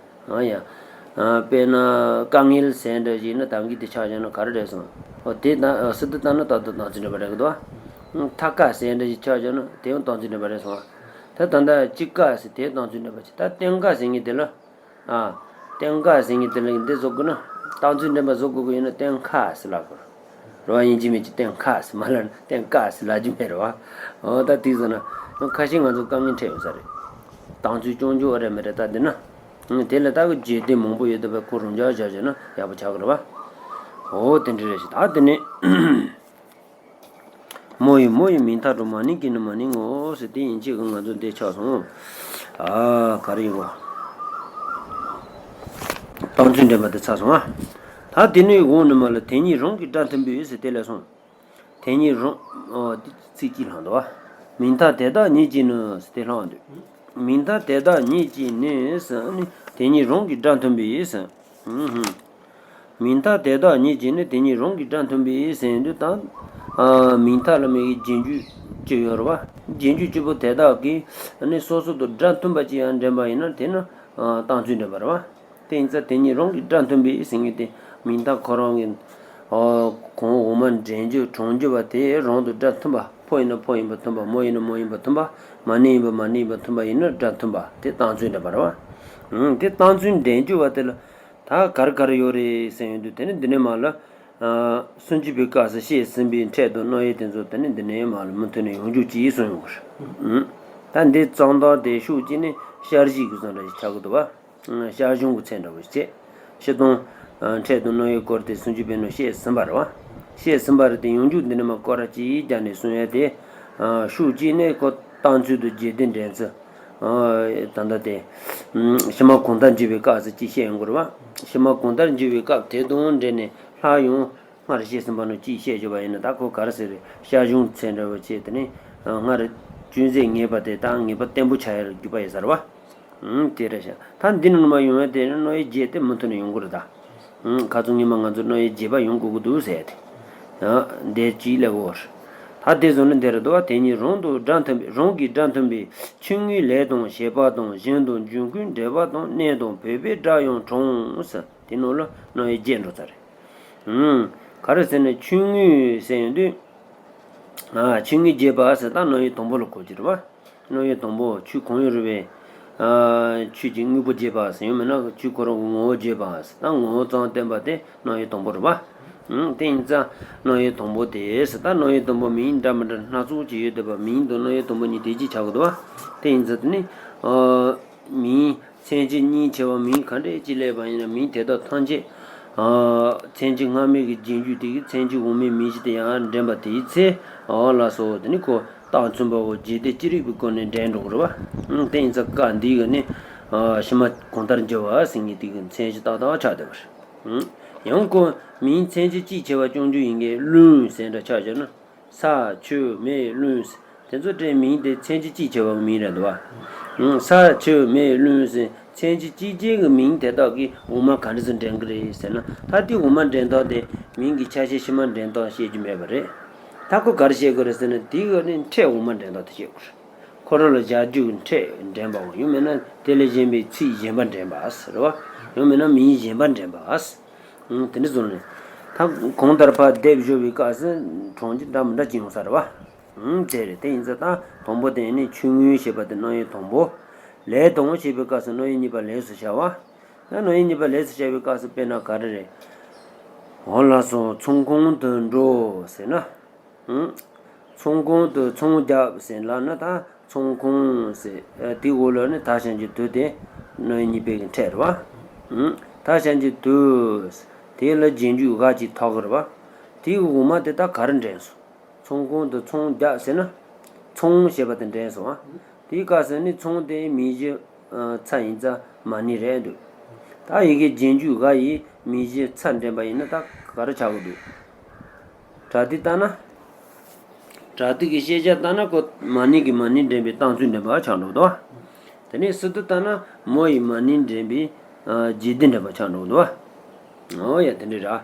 ཨ་ཡ། ཨ། དཔེར་ན་དཀའ་ངལ་ཟེར་འདྲ་ཞིག་ཡིན་ན་ད་གིན་དེ་ཆགས་བཞག་ན་ག་རེ་རེད་སོང་། ཨོ་དེ་ད་སི་ཏུ་ལྟར་ན་ཏག་ཏག་རྟགས་མཚན་འདྲེན་པ་རེད་གི་འདུག་བ། ཐ་ཀ་ཟེར་འདྲ་ཞིག་ཆགས་བཞག་ན་དེ་ཡང་རྟགས་མཚན་འདྲེན་པ་རེད་སོང་བ། ད་ད་ལྟ་དཔྱིད་ཀ་ཟེར་དེ་རྟགས་མཚན་འདྲེན་པ་ཅིག་ད་སྟོན་ཁ་ཟེར་མཁན་དེ་ལ། ཨ། སྟོན་ཁ་ཟེར་མཁན་དེ་ལ་འདི་བཟོ་དགོས་ན། རྟགས་མཚན་འདྲེན་པ་བཟོ་དགོས་ཀྱི་ཡོད་ན་སྟོན་ཁ་ཟེར་ལབ་དགོས་རེད་བ། ཡིན་གཅིག་མིན་གཅིག་སྟོན་ཁ་ཟེར་མ་ལབ་ན་སྟོན་ཀ་ཟེར་ལབ་རྒྱུ་མེད་རེད་བ། འོ་ད་དེ་བཟོ་ན་ཁ་ཤས་ང་ཚོ་དཀའ་ངལ་འཕྲད་ཡོང་ས་རེད། རྟགས་མཚན་རྐྱང་རྐྱང་རེད་མི་རེད་ད་འདི་ན། དེ་ལ་ད་གི་རྗེས་ལྡན་མང་པོ་ཡོད་དུས་ཁོ་རང་འཇགས་བཞག་བྱས་ན་ཡག་པོ་ཆགས་ཀྱི་རེད་བ། འོ་དེ་འདྲ་རེད་ཤག་ད་དེ་ནས། མོ་ཡི། མོ་ཡི་མིང་མཐའ་དྲུག་མ་ནིང་གི་ནི་མ་ནིང་ངོ་ཟེར། དེ་ཡན་ཆད་ཀྱི་ང་ཚོ་འདི་ཆགས་སོང་། ཨ། ག་རེ་ཡིན་པ། རྟགས་མཚན་འདྲེན་པ་དེ་ཚར་སོང་ཨ། ད་དེ་ནས་འོག་ནས་མར་ལ་དེ་ཉིད་རང་གི་སྒྲ་མཐུན་པའི་ཟེར་དེ་ལ་སོང་། དེ་ཉིད་རང་། ཨོ། དེ་ཚིག་གཅིག་ལྷག་འདུག་བ། མིང་མཐའ་དེ་དག་ཉིད་ཀྱིས་ནི་ཟེར་དེ་ལྷག་འདུག་མིང་མཐའ་དེ་དག་ཉིད་ཀྱིས་ནི་ཟེར་ནི་དེ་ཉིད་རང་གི་སྒྲ་མཐུན་པའི་ཟེར། ཧུམ་ཧུམ། མིང་མཐའ་དེ་དག་ཉིད་ཀྱིས་ནི་དེ་ཉིད་རང་གི་སྒྲ་མཐུན་པའི་ཟེར་དུས་ད། ཨ། མིང་མཐའ་ལ་མ་གི་རྗེས་འཇུག་གཅིག་ཡོད་རེད་བ། རྗེས་འཇུག་གཅིག་པོ་དེ་དག་གིས་ནི་སོ་སོ་དང་སྒྲ་མཐུན་པ་ཅིག་ཡང་འདྲེན་པ་ཡིན་ན་དེ་ནི། ཨ། རྟགས་མཚན་འདྲེན་པ་རེད་བ། དེ་ཡིན་ཙང་དེ་ཉིད་རང་གི་སྒྲ་མཐུན་པའི་ཟེར་མཁན་དེ་མིང་མཐའ་ཁོ་རང་གི། ཨ། གོང་འོག་མ་འདྲེན་རྒྱུ་དྲངས་རྒྱུ་བ་དེ་རང་དང་སྒྲ་མཐུན་པ། ཕོ་ཡིན་ན་ཕོ་ཡིན་པ་མཐུན་པ། མོ་ཡིན་ན་མོ་ཡིན་པ་མཐུན་པ། མ་ནིང་ཡིན་པ་མ་ནིང་ཡིན་པ་མཐུན་པ་ཡིན་ན་སྒྲ་མཐུན་པ་དེ་སྟངས་ཚུལ་འདྲ་པ་རེད་བ། ཨང་། དེ་སྟངས་ཚུལ་འདྲེན་རྒྱུ་བ་དེ་ལ་ད་ག་རེ་ག་རེ་ཡོད་རེད་ཟེར་ཡོང་དུས། དེ་ནི་འདི་ནས་མར་ལ། ཨ། སུམ་ཅུ་པའི་སྐབས་སུ་བཤད་ཟིན་པའི་ཕྲད་དང་རྣམ་དབྱེ་དེ་ཚོ་དེ་ནི་འདི་ནས་མར་ལ་མུ་མཐུད་ནས་ཡོང་རྒྱུ་ཅིག་གསུངས་ཡོང་གི་རེད། ཨང་། ད་འདི་ཙམ་དག་དེ་ཤུགས་ཀྱིས་ནི་ཤར་གཞི་གི་བཟོ་འདྲ་ཞིག་ཆགས་ཀྱི་འདུག་བ། ཤར་གཞུང་གི་ཚད་འདྲ་བོ་ཞིག་བྱས། སྤྱིར་བཏང་། ཨ། ཕྲད་དང་རྣམ་དབྱེའི་སྐོར་དེ་སུམ་ཅུ་པའི་ནང་བཤད་ཟིན་པ་རེད་བ། བཤད་ཟིན་པ་རེད་དེ། ཡོང་རྒྱུ་འདི་ནས་མར་སྐོར་ར་གཅིག་བརྒྱབ་ནས་གསུང་ཡ་དེ། ཨ། ཤུགས་གཅིག་ནས་ཁོ་སྟངས་ཚུལ་དང་རྗེས་ཟློས་འདྲེན་ཚུལ། ཨ། ད་ལྟ་དེ། ཨ། ཕྱི་མ་གང་ལྟར་འཇུག་པའི་སྐབས་སུ་ཅིག་བཤད་ཡོང་གི་རེད་བ། ཕྱི་མ་གང་ལྟར་འཇུག་པའི་སྐབས་དེ་དང་འབྲེལ་ནས་སླར་ཡང་སྔར་བཤད་ཟིན་པ་ནང་ཅིག་བཤད་བཞག་པ་ཡིན་ན། ད་ཁོ་ག་རེ་ཟེར་རེད། ཤར་གཞུང་ཚད་འདྲ་བོ་བྱས། དེ་ནས། ཨ། སྔར་ཅུང་ཟད་ངེས་པ་དེ་ད་ངེས་པ་བརྟན་པོ་ཆགས་ཡ་ལ་འགྱུར་བ་ཡོད་ས་རེད་བ། ཨང་། དེ་རེད་ཤག་ད་འདི་ནང་མར་ཡོང་ཡ་དེ་རྣམ་དབྱེ་བརྒྱད་དེ་མུ་མཐུད་ནས་ཡོང་གི་རེད་ད། ཨང་། ཁ་སང་ཉི་མ་ང་ཚོ་རྣམ་དབྱེ་བརྒྱད་པ་ཡོང་དགོས་ཀྱི་འདུག་ཟེར་ཏེ། ཡང་འདི་གཅིག་ལབ་དགོས་རེད། ད་དེ་བཟོ་ན་འདི་རེད་འདུག་བ། དེ་ཉིད་རང་དང་སྒྲ་མཐུན་པའི། རང་གི་སྒྲ་མཐུན་པའི་ཆོས་ངེས་ལས་དང་བྱེད་པ་དང་། གཞན་དང་འབྱུང་ཁུངས་འབྲེལ་བ་དང་། གནས་དང་བོད་པའི་སྒྲ་ཡང་དྲངས་ཟེར། དེ་ནང་ལ་རྣམ་དབྱེ་བརྒྱད་འགྲོ་ཚར་རེད། ཨང་། ག་རེ་ཟེར་ན་ཆོས་ངེས་ཟེར་ཡོང་དུས། ཨ། ཆོས་ངེས་བརྒྱད་པ་ཟེར་ད་རྣམ་དབྱེ་དང་པོ་ལ་གོ་རྒྱུ་རེད་བ། རྣམ་དབྱེ་དང་པོ་ཆོས་གང་ཡིན་རུང་བའི། ཨ། ཆོས་ཀྱི་དངོས་པོ་བརྒྱད་པ་ཟེར། ཡང་མིན་ན་ཆོས་ཁོ་རང་གི་ངོ་བོ་བརྒྱད་པ་ཟེར། ད་ངོ་བོ་ཙམ་བསྟན་པ་དེ་རྣམ་དབྱེ་དང་པོ་རེད་བ། ཨང་། དེ་ཡིན་ཙང་རྣམ་དབྱེ་དང་པོ་དེ་ཟེར། ད་རྣམ་དབྱེ་དང་པོ་མིང་འདྲ་མི་འདྲ་སྣ་ཚོགས་ཅིག་ཡོད་བསྡད་པ། མིང་དང་རྣམ་དབྱེ་དང་པོ་གཉིས་དེ་གཅིག་ཆགས་ཀྱི་འདུག་བ། དེ་ཡིན་ཙང་དེ་ནི། ཨ། མིང་མཚན་གཞི་གཉིས་ཆེ་བ་མིང་ག་འདྲས་ཅིག་སླེབས་པ་ཡིན་ན། མིང་དེ་དག་ཐམས་ཅད། ཨ། མཚན་གཞི་སྔ་མའི་གི་རྗེས་འཇུག་དེ་གིས་མཚན་གཞི་འོག་མའི་མིང་གཞི་དེ་ཡང་འདྲེན་པ་དེའི་ཚེ། འོ་ལགས་སོ། དེ་ནི་ཁོ་རྟགས་མཚུངས་པའོ། རྗེས་ཟློས་ཅི་རིགས་པའི་སྒོ་ནས་འདྲེན་འགྲོ་གི་རེད་བ། ཨང་། དེ་ཡིན་ཙང་སྐབས་འདི་གི་ནི། ཨ། ཕྱི་མ་གང་ལྟར་འཇུག་པ་ཟེར་མཁན་དེ་གི་མཚན་གཞི་ཏག་ཏག་ཆགས་བསྡད་པ་རེད། ཨང་། ཡང་ཁོ་མིང་མཚན་གཞི་གཅིག་ཆེ་བ་རྐྱང་རྐྱང་ཡིན་མཁན། ལུང་ཟེར་འདྲ་ཆགས་བཞག་ན། ས་ཆུ་མེ་རླུང་ཟེར། དེ་ཚོ་སྤྲད་མིང་དེ་མཚན་གཞི་གཅིག་ཆེ་བ་གི་མིང་རེད་འདུག་བ། ཨང་། ས་ཆུ་མེ་རླུང་ཟེར་མཚན་གཞི་གཅིག་ཅན་གྱི་མིང་དེ་དག་གིས་འོག་མ་ག་འདྲ་ཟེར་འདྲེན་གི་རེད་ཟེར་ན། ད་དེ་འོག་མ་འདྲེན་སྟངས་དེ་མིང་གི་ཆ་ཤས་ཕྱི་མ་འདྲེན་སྟངས་བཤད་རྒྱུ་མེད་པ་རེད། ད་ཁོ་ག་རེ་བཤད་དགོས་རེད་ཟེར་ན། དེ་གི་ནི་ཕྲད་འོག་མ་འདྲེན་སྟངས་དེ་བཤད་དགོས་རེད། ཁོ་རང་ལ་སྦྱར་རྒྱུ་གི་ཕྲད་འདྲེན་པའོ། ཡང་མིན་ན་དེ་ལས་གཞན་པའི་ཚིག་གཞན་པ་འདྲེན་པ་ཟེར་བ། ཡང་མིན་ན་མིང་གཞན་པ་འདྲེན་པ། ཨང་། དེ་འདྲ་བཟོ་ནས། ད་གང་ལྟར་ཕར་སྡེབ་སྦྱོར་བའི་སྐབས་སུ་གྲངས་ཀྱི་འདྲ་མི་འདྲ་ཅིག་ཡོང་ས་རེད་བ། ཨང་། དེ་རེད། དེ་ཡིན་ཙང་ད་དང་པོ་དེ་ནི་ཆོས་ངེས་ཞེས་པ་དེ་རྣམ་དབྱེ་དང་པོ། ལས་དང་ཞེས་པའི་སྐབས་སུ་རྣམ་དབྱེ་གཉིས་པ་ལས་སུ་བྱ་བ། ད་རྣམ་དབྱེ་གཉིས་པ་ལས་སུ་བྱ་བའི་སྐབས་སུ་དཔེར་ན་ག་རེ་རེད། འོ་ལགས་སོ། ཚོང་ཁང་དུ་འགྲོ་ཟེར་ན། ཨང་། ཚོང་ཁང་དུ་ཚོང་བརྒྱབ་ཟེར་ལབ་ན། ད་ཚོང་ཁང་ཟེར། ཨ། དེའི་འོག་ལ་ནི་ད་ཞབས་ཀྱུ་དུ་དེ་རྣམ་དབྱེ་གཉིས་པའི་གི་ཕྲད་རེད་བ། ཨང་། ད་ཞབས་ཀྱུ་དུ་ཟེར། དེ་ལ་རྗེས་འཇུག་འགའ་ཅིག་ཐོགས་ཀྱི་རེད་བ། དེའི་འོག་མ་དེ་ད་ག་རེ་འདྲེན་སོང་། ཚོང་ཁང་དུ་ཚོང་བརྒྱབ་ཟེར་ན། ཚོང་ཞེས་པ་དེ་འདྲེན་སོང་ཨ། དེའི་སྐབས་སུ་ནི་ཚོང་དེ་མིང་གཞི། ཨ། ཚ་ཡིན་ཙང་མ་ནིང་རེད་འདུག་ད་ཡི་གེ་རྗེས་འཇུག་འགའ་ཡིས་མིང་གཞི་ཚ་འདྲེན་པ་ཡིན་ན་ད་ག་རེ་ཆགས་ཀྱི་འདུག་སྒྲ་སྡུད་ལྟར་ན། སྒྲ་སྡུད་ཀྱི་ཤེས་བྱ་ལྟར་ན་ཁོ་མ་ནིང་གིས་མ་ནིང་འདྲེན་པའི་སྟངས་ཚུལ་འདྲ་པོ་ཆགས་འགྲོ་འདུག་དེ་ནས་སི་ཏུ་ལྟར་ན་མོ་ཡིས་མ་ནིང་འདྲེན་པའི། ཨ། རྗེས་ཟློས་འདྲ་པོ་ཆགས་འགྲོ་འདུག་འོ་ཡ། དེ་འདྲ་རེད།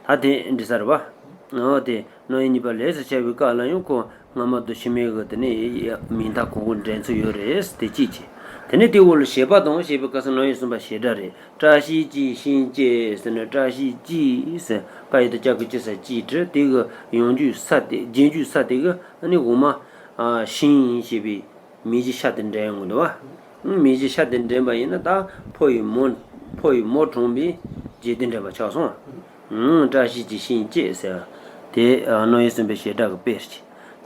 ད་དེ་འགྲིག་ས་རེད་བ། འོ་དེ། རྣམ་དབྱེ་གཉིས་པ་ལས་སུ་བྱ་བའི་སྐབས་ལ་ཡང་ཁོ་སྔ་མ་དང་ཕྱི་མའི་གི་དེ་ནས་མིང་མཐའ་གང་ག་འདྲེན་ཚུལ་ཡོད་རེད། དེ་གཅིག་བྱས། དེ་ནས་དེའི་འོག་ལ་བྱེད་པ་དང་ཞེས་པའི་སྐབས་སུ་རྣམ་དབྱེ་གསུམ་པ་བྱེད་སྒྲ་རེད། བཀྲ་ཤིས་ཀྱིས་ཤིང་བཅད་ཟེར་ན། བཀྲ་ཤིས་ཀྱིས་ཟེར། ཀ་ཡ་བཏགས་ཀྱ་གི་ཀྱི་ས། ཀྱིས་བྲིས། དེ་གི་ཡང་འཇུག་ས་དེ། རྗེས་འཇུག་ས་དེ་གི་ཨ་ནི་འོག་མ། ཨ། ཤིང་ཞེས་པའི་མིང་གཞི་ཤ་དེ་འདྲེན་ཡོང་གི་འདུག་བ། མིང་གཞི་ཤ་དེ་འདྲེན་པ་ཡིན་ན་ད་ཕོ་ཡིས་མོ། ཕོ་ཡིས་མོ་དྲངས་པའི་རྗེས་ཟློས་འདྲ་པོ་ཆགས་སོང་། ཨང་། བཀྲ་ཤིས་ཀྱིས་ཤིང་བཅད་ཟེར་བ་དེ། ཨ། རྣམ་དབྱེ་གསུམ་པའི་བྱེད་སྒྲ་གི་དཔེ་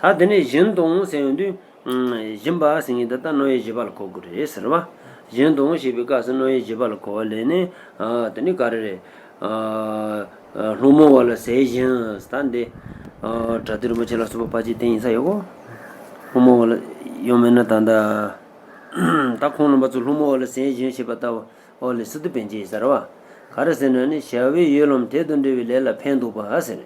རེད། ད་དེ་ནས་བཞིན་དང་ཟེར་ཡོང་དུས། ཨང་། བཞིན་པ་ཟེར་མཁན་དེ་ད་རྣམ་དབྱེ་བཞི་པ་ལ་གོ་དགོས་རེད་ཟེར་བ། བཞིན་དང་ཞེས་པའི་སྐབས་སུ་རྣམ་དབྱེ་བཞི་པ་ལ་གོ་བ་ལེན་ནས། ཨ། དེ་ནི་ག་རེ་རེད། ཨ། སློང་མོ་བ་ལ་ཟས་སྦྱིན་ཟེར། ད་འདི། ཨ། གྲྭ་བདེ་རིན་པོ་ཆེ་ལ་སོགས་པ་ཕལ་ཆེར་དེ་ཡིན་ས་ཡོད་གོ། སློང་མོ་བ་ལ་ཡང་མིན་ན་ད་ལྟ། ད་ཁོང་རྣམ་པ་ཚོ་སློང་མོ་བ་ལ་ཟས་སྦྱིན་ཞེས་པ་ལྟ་བུ། འོ་ལེ། སི་ཏུ་པཎ་ཆེན་ཡིན་ས་རེད་བ། ག་རེ་ཟེར་ན་ནི་བྱ་བའི་ཡུལ་ལམ་དེ་དང་འབྲེལ་བའི་ལས་ལ་ཕན་འདོགས་པ་ཟེར།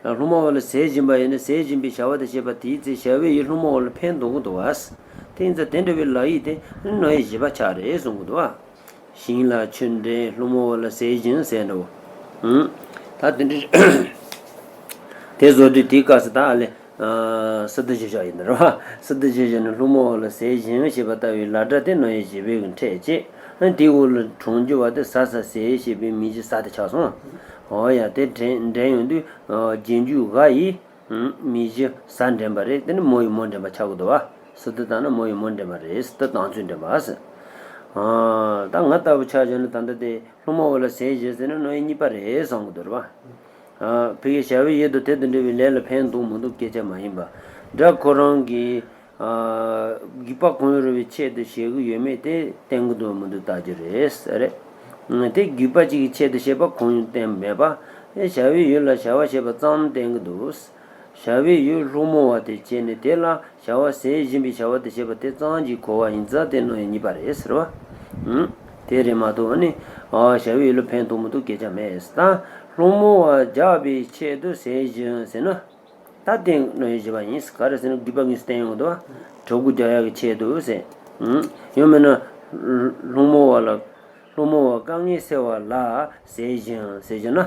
སློང་མོ་བ་ལ་ཟས་སྦྱིན་པ་ཡིན་ན། ཟས་སྦྱིན་པའི་བྱ་བ་དེ་བྱེད་པ་དེའི་ཚེ་བྱ་བའི་ཡུལ་སློང་མོ་བ་ལ་ཕན་འདོགས་ཀྱི་འདུག་བ། དེ་ཡིན་ཙང་དེ་འདྲ་བའི་ལ་ཡིག་དེ་རྣམ་དབྱེ་བཞི་པ་ཆགས་རེད་གསུང་གི་འདུག་བ། ཞིང་ལ་ཆུ་འདྲེན། སློང་མོ་བ་ལ་ཟས་སྦྱིན་ཟེར་འདྲ་བོ། ཨང་། ད་དེ་འདྲ། དེ་བཟོ་དུས་དེའི་སྐབས་སུ་ད་ཨ་ལེ། ཨ། སི་ཏུ་ཞབས་ཞུ་ཡིན་ནི་རེད་བ། སི་ཏུ་ཞབས་ཞུ་ནི་སློང་མོ་བ་ལ་ཟས་སྦྱིན་ཞེས་པ་ལྟ་བུའི་ལ་སྒྲ་དེ་རྣམ་དབྱེ་བཞི་པའི་གི་ཕྲད་བྱས། ཨ། དེའི་འོག་ལ་དྲངས་རྒྱུ་བ་དེ་ཟ་ས་ཟས་ཞེས་པའི་མིང་གཞི་ས་དེ་ཆགས་སོང་། འོ་ཡ། དེ་འདྲེན་འདྲེན་ཡོང་དུས། ཨ། རྗེས་འཇུག་འགའ་ཡིས། མི་གཞི་ས་འདྲེན་པ་རེད། དེ་ནི་མོ་ཡི་མོ་འདྲེན་པ་ཆགས་ཀྱི་འདུག་བ། སི་ཏུ་བཏང་ན་མོ་ཡི་མོ་འདྲེན་པ་རེད། སི་ཏུ་བཏང་ཚུལ་འདྲེན་པ་ཟེར། ཨ། ད་ང་ལྟ་བུ་ཆ་བཞག་ན་ད་ལྟ་དེ་སློང་མོ་བ་ལ་ཟས་བཞེས་ཟེར་ན་སྣོད་ཡིད་གཉིས་པ་རེད་བསམ་གྱི་འདུག་རེད་བ། ཨ། ཕ་གིའི་བྱ་བའི་ཡུལ་དུ་དེ་དང་འབྲེལ་བའི་ལས་ལ་ཕན་འདོགས་མི་འདོགས་སྐད་ཆ་མ་ཡིན་པ། སྒྲ་ཁོ་རང་གི། ཨ། རྒྱུད་པ་གང་ཡང་རུང་བའི་ཆེད་དུ་བྱེད་ཀྱི་ཡོད་མེད་དེ་བསྟན་གྱི་འདུག་མི་འདུག་བལྟ་རྒྱུ་རེད་ཟེར། དེ་རྒྱུད་པ་གཅིག་གི་ཆེད་དུ་བྱེད་པ་གང་ཡང་བསྟན་མེད་པ། བྱ་བའི་ཡུལ་ལ་བྱ་བ་བྱེད་པ་ཙམ་བསྟན་གྱི་འདུག་བྱ་བའི་ཡུལ་སློང་མོ་བ་དེ་བྱས་ནས་དེ་ལ་བྱ་བ་ཟས་བཞིན་པའི་བྱ་བ་དེ་བྱེད་པ་དེ་ཙམ་གྱིས་གོ་བ་ཡིན་ཙང་དེ་སྣོད་ཡིད་གཉིས་པ་རེད་ཟེར་བ། ཨུམ། དེ་རེད་མ་གཏོགས་ཨ་ནི། ཨ། བྱ་བའི་ཡུལ་ལ་ཕན་འདོགས་མི་འདོགས་སྐད་ཆ་མེད་ཟེར། ད་སློང་མོ་བ་རྒྱག་པའི་ཆེད་དུ་ཟས་བཞིན་ཟེར་ན། ད་དེ་སྣོད་ཡིད་བཞི་པ་ཡིན། ག་རེ་ཟེར་ན་རྒྱུད་པ་གཉིས་སུ་བསྟན་ཡོང་གི་འདུག་བ། གྲོགས་པོ་རྒྱག་ཡག་གི་ཆེད་དུ་ཟེར། ཨུམ། ཡང་མིན་ན། སློང་མོ་བ་ལ། སློང་མོ་བ་དཀའ་ངལ་སེལ་བ་ལ་ཟས་བཞིན་ཟེར་བཞིན་ན།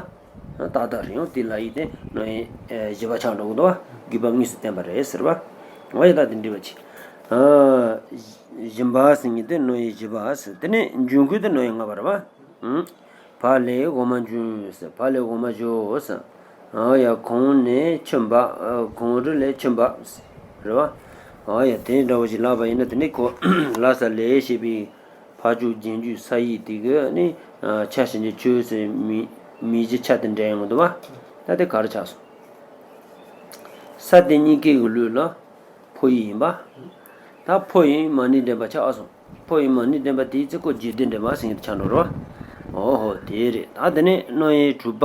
ཏག་ཏག་རེད། ཡང་དེ་ལ་ཡིད་དེ་སྣོད་ཡིད་བཞི་པ་ཆགས་འགྲོ་གི་འདུག་བ། རྒྱུད་པ་གཉིས་སུ་བསྟན་པ་རེད་ཟེར་བ། འོ་ཡ། ད་དེ་འདྲ་བ་ཅིག། ཨ། སྦྱིན་པ་ཟེར་མཁན་དེ་སྣོད་ཡིད་བཞི་པ་ཟེར། དེ་ནས་འབྱུང་ཁུངས་དེ་སྣོད་ཡིད་ལྔ་པ་རེད་བ། ཨུམ། ཕ་ལས་འོ་མ་འབྱུང་ཟེར། ཕ་ལས་འོ་མ་བཞོ་ཟེར། ཨ་ཡ། གངས་ནས་ཆུ་འབབ། ཨ། གངས་རི་ལས་ཆུ་འབབ་ཟེར། རེད་བ། ཨ་ཡ། དེ་འདྲ་བོ་ཞིག་ལབ་པ་ཡིན་ན་དེ་ནི་ཁོ་ལ་ས་ལས་ཞེས་པའི་ཕར་ཕྱོགས་རྗེས་འཇུག་ས་ཡིག་དེ་གི་ནི། ཨ། ཆ་ཞབས་ཀྱུ་ཆུ་ཟེར། མིང་མིང་གཞི་ཆ་དེ་འདྲ་ཡོང་གི་འདུག་བ། ད་དེ་ག་རེ་ཆགས་སོང་། ས་དེ་གཉིས་ཀའི་གི་ལུས་ལ། ཕོ་ཡིག་ཡིན་པ། ད་ཕོ་ཡིག་མ་ནིང་འདྲེན་པ་ཆགས་སོང་། ཕོ་ཡིག་མ་ནིང་འདྲེན་པ་དེའི་ཚེ་ཁོ་རྗེས་ཟློས་འདྲེན་པ་ཟེར་མཁན་དེ་ཆགས་འགྲོ་རོ། འོ་ཧོ། དེ་རེད། ད་དེ་ནས་སྣོད་ཡིད་དྲུག་པ།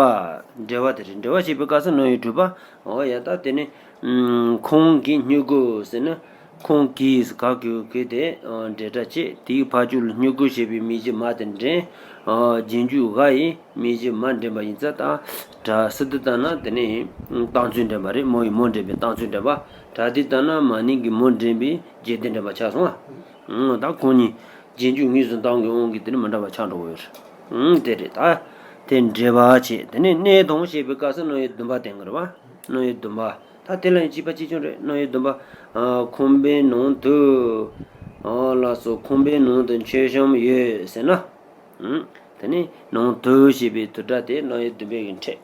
འགྲེལ་བ་དེ་རེད། འགྲེལ་བ་བྱེད་པའི་སྐབས་སུ་སྣོད་ཡིད་དྲུག་པ། འོ་ཡ། ད་དེ་ནས། ཨུམ། ཁོང་གིས་སྨྱུ་གུ་ཟེར་ན། ཁོང་གིས་ག་གི་གི་དེ། ཨ། འབྲེལ་སྒྲ་བྱས། དེའི་ཕར་ཕྱོགས་ལ་སྨྱུ་གུ་ཞེས་པའི་མིང་གཞི་མ་དེ་འདྲེན། ཨ། རྗེས་འཇུག་འ་ཡིས་མིང་གཞི་མ་འདྲེན་པ་ཡིན་ཙང་། ད་སྒྲ་སི་ཏུ་བཏང་ན་དེ་ནི་བཏང་ཚུལ་འདྲེན་པ་རེད། མོ་ཡིས་མོ་འདྲེན་པའི་བཏང་ཚུལ་འདྲེན་པ། སྒྲ་དེ་བཏང་ན་མ་ནིང་གི་མོ་འདྲེན་པའི་རྗེས་ཟློས་འདྲེན་པ་ཆགས་སོང་ང་། ཨང་། ད་ཁོང་གཉིས་རྗེས་འཇུག་ངོས་སུ་བཏང་གི་དབང་གིས་དེ་ནི་མི་འདྲ་བ་ཆགས་འགྲོ་གི་ཡོད་རེད། ཨང་། དེ་རེད། ད་དེ་འགྲེལ་པ་བྱས། དེ་ནས་གནས་དང་ཞེས་པའི་སྐབས་སུ་སྣོད་ཡིད་བདུན་པ་བསྟན་གི་རེད་བ། སྣོད་ཡིད་བདུན་པ། ད་དེ་ལ་ཡང་གཅིག་པ་གཅིག་རྐྱང་རེད། སྣོད་ཡིད་བདུན་པ། ཨ། ཁང་པའི་ནང་དུ། ཨ། ལགས་སོ། ཁང་པའི་ནང་དུ་མཆོད་བཤམས་ཡོད་ཟེར་ན། ཨུམ། དེ་ནི་ནང་དུ་ཞེས་པའི་དུ་སྒྲ་དེ་སྣོད་ཡིད་བདུན་པའི་གི་ཕྲད།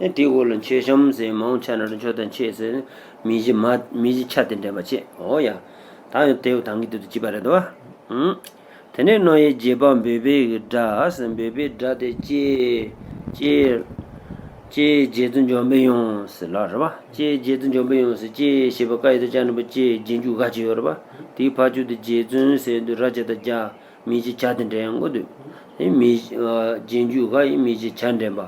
ཨེ། དེའི་འོག་ལ་མཆོད་བཤམས་ཟེར། མང་ཆེ་ན་རུ་མཆོད་དང་མཆོད་ཟེར་ནས་མིང་གཞི་མ། མིང་གཞི་ཆ་དེ་འདྲེན་པ་བྱེད། འོ་ཡ། ད་ཡང་དེ་ཡང་ད་གིན་དེ་དང་གཅིག་པ་རེད་དོ། ཨུམ། དེ་ནས་སྣོད་ཡིད་བརྒྱད་པ་འབོད་པའི་གི་སྒྲ་ཟེར། འབོད་པའི་སྒྲ་དེ་ཀྱེ། ཀྱེ། ཀྱེ་རྗེ་བཙུན་འཇམ་པའི་དབྱངས་ཟེར་ལབ་རེད་བ། ཀྱེ་རྗེ་བཙུན་འཇམ་པའི་དབྱངས་ཟེར། ཀྱེ་ཞེས་པ་ཀ་ཡ་བཏགས་ཀྱ་འགྲེང་བུ་ཀྱེ། རྗེས་འཇུག་འ་ཅིག་ཡོད་རེད་བ། དེའི་ཕར་ཕྱོགས་དེ་རྗེ་བཙུན་ཟེར་དུས་ར་ཇ་བཏགས་རྒྱ། མིང་གཞི་ཇ་དེ་འདྲེན་དགོས་འདུག། དེ་མིང་གཞི། ཨ། རྗེས་འཇུག་འ་ཡིས་མིང་གཞི་ཇ་འདྲེན་པ།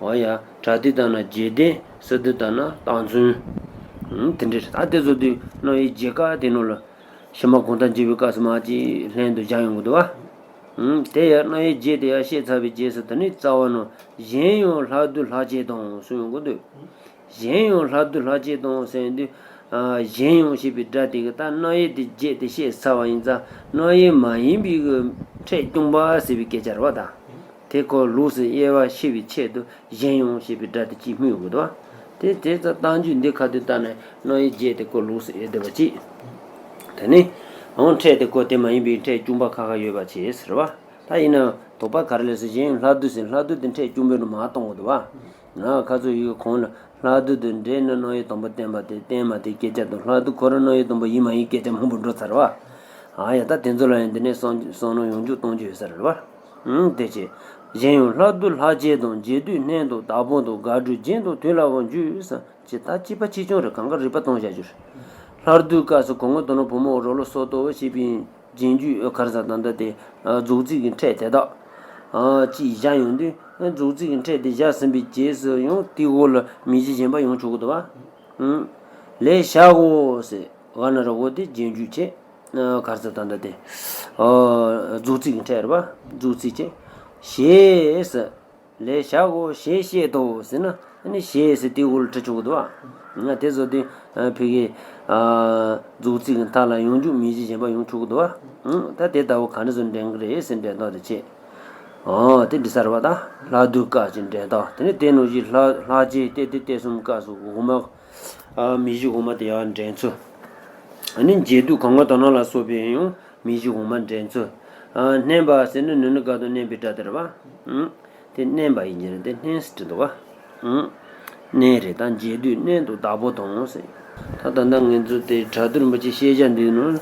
འོ་ཡ། སྒྲ་དེ་བཏང་ན་རྗེས་ཟློས། སི་ཏུ་བཏང་ན་བཏང་ཚུལ། ཨང་། དེ་འདྲ་རེད། ད་དེ་ཚོ་དུས་སྣོད་ཡིད་བརྒྱད་ཀ་དེ་ནང་ལ་ཕྱི་མ་གང་ལྟར་འབྱེད་པའི་སྐབས་སུ་མ་གཅིག་ལྷན་དུ་སྦྱར་ཡོང་གི་འདུག་བ། ཨང་། དེ་ཡང་སྣོད་ཡིད་བརྒྱད་དེ་ཡང་བཤད་ཚར་བའི་རྗེས་སུ་དེ་ནི་རྩ་བ་ནས་གཞན་ཡང་ལྷག་བསྡུས་ལྷག་བཅས་དང་གསུངས་ཡོང་གི་འདུག། གཞན་ཡང་ལྷག་བསྡུས་ལྷག་བཅས་དང་ཟེར་དུས། ཨ། གཞན་ཡང་ཞེས་པའི་སྒྲ་དེ་གི་ད་སྣོད་ཡིད་དེ་བརྒྱད་དེ་བཤད་ཚར་བ་ཡིན་ཙང་། སྣོད་ཡིད་མ་ཡིན་པའི་གི་ཕྲད་རྐྱང་པ་ཟེར་བའི་སྐད་ཆ་རེད་བ་ད། དེ་ཁོ་ལོགས་སུ་དབྱེ་བ་ཕྱེ་བའི་ཆེད་དུ་གཞན་ཡང་ཞེས་པའི་སྒྲ་དེ་གཅིག་སྨོས་ཡོང་གི་འདུག་བ། དེ་དེ་ཙམ་རྟགས་འཇུག་འདི་ཁ་ཐུག་ལྟ་ན་སྣོད་ཡིད་བརྒྱད་དེ་ཁོ་ལོགས་སུ་དབྱེ་བསྡད་པ་གཅིག། དེ་ནི། འོང་། ཕྲད་དེ་ཁོ་དེ་མ་ཡིན་པའི་ཕྲད་རྐྱང་པ་ཁ་ཁ་ཡོད་པ་བྱས་ཟེར་བ། ད་ཡིན་ན་དོགས་པ་ག་རེ་སླེབས་སོང་། གཞན་ཡང་ལྷག་བསྡུས་ཟེར། ལྷག་བསྡུས་དེ་ཕྲད་རྐྱང་པའི་རུ་མ་གཏོང་གི་འདུག་བ། ང་ཁ་ཚོ་ཡི་གོང་ལ་ལྷག་བསྡུས་དེ་འདྲེས་ནས་སྣོད་ཡིད་དང་པོ་བསྟན་པ་དེ་བསྟན་མ་དེའི་སྐད་ཆ་དང་། ལྷག་བསྡུས་ཁོ་རང་སྣོད་ཡིད་དང་པོ་ཡིན་མ་ཡིན་སྐད་ཆ་མང་པོ་འགྲོ་ཚར་བ། ཨ་ཡ། ད་དེ་ཚོ་ལ་ཡང་འདི་ནས་བསམ་བསམ་བློ་ཡང་བསྐྱར་གཏོང་རྒྱུ་ཡོད་ས་རེད་བ། ཨང་། དེ་བྱས། གཞན་ཡང་ལྷག་བསྡུས་ལྷག་བཅས་དང་། རྗེས་ཟློས་སྣོད་དང་བདག་པོ་དང་། དགག་སྒྲུབ་རྒྱན་དང་དོན་ལ་འཇུག་ཟེར། ཅེས་ད་གཅིག་པ་གཅིག་རྐྱང་རེད། གང་ག་རིགས་པ་སྟོང་བཞག་རྒྱུ་རེད། ལྷག་བསྡུས་སྐབས་སུ་གོང་གི་དོན་ལ་བུ་མོ་རོ་ལོ་སོ་ཏོ་ཞེས་པའི་རྗེས་འཇུག་ག་རེ་ཟེར་ད་ལྟ་དེ། ཨ། རྫོགས་ཚིག་གི་ཕྲད་དེ་དག། ཨ། གཅིག་བཞག་ཡོང་དུས། ཨ། རྫོགས་ཚིག་གི་ཕྲད་དེ་བཞག་ཟིན་པའི་རྗེས་སུ་ཡང་དེའི་འོག་ལ་མིང་གཞི་གཞན་པ་ཡང་འཇུག་གི་འདུག་བ། ཨང་། ལས་བྱའོ་ཟེར། འ་ན་རོ་འོ་དེ་རྗེས་འཇུག་བྱས། ཨ། ག་རེ་ཟེར་ད་ལྟ་དེ། ཨ། རྫོགས་ཚིག་གི་ཕྲད་རེད་བ། རྫོགས་ཚིག་བྱས། ཞེས་ཟེར། ལས་བྱའོ་ཞེས་བཤད་དོ་ཟེར་ན། ཨ་ནི་ཞེས་ཟེར་དེའི་འོག་ལ་བྲི་ཆོག་གི་འདུག་བ། ཨ། དེ་བཟོ་དུས། ཨ། ཕ་གི། ཨ། རྫོགས་ཚིག་གི་མཐའ་ལ་ཡང་འཇུག་མིང་གཞི་གཞན་པ་ཡང་འཇུག་གི་འདུག་བ། ཨང་། ད་དེ་ལྟ་བུ་ག་འདྲ་བཟོ་འདྲེན་གི་རེད་ཟེར་འདྲེན་སྟངས་དེ་བྱས། ཨོ། དེ་འདྲ་ས་རེད་བ་ད། ལྷག་བསྡུས་སྐབས་ཀྱི་འདྲེན་སྟངས། དེ་ནས་དེ་ནང་བཞིན་ལྷག་ལྷག་བཅས་ཏེ་དེ་སྟེ་གསུམ་སྐབས་སུ་འོག་མ། ཨ། མིང་གཞི་འོག་མ་དེ་ཡང་འདྲེན་ཚུལ། ཨ་ནི་རྗེས་ཟློས་གང་ག་དོན་ལ་སོགས་པའི་ཡང་མིང་གཞི་འོག་མ་འདྲེན་ཚུལ། ཨ། བསྣན་པ་ཟེར་ནི་ནུ་ནི་ག་དང་བསྣན་པའི་སྒྲ་དེ་རེད་བ། ཨང་། དེ་བསྣན་པ་ཡིན་གྱི་རེད། དེ་བསྣན་ཟེར་འབྲི་འདུག་བ། ཨང་། སྣེ་རེད། ད་འབྱེད་སྡུད་སྣེ་དང་བདག་པོ་དང་ཟེར། ད་ད་ལྟ་ང་ཚོ་དེ་གྲྭ་བསྡུ་རིན་པོ་ཆེ་བཤད་བྱ་འདི་ནང་།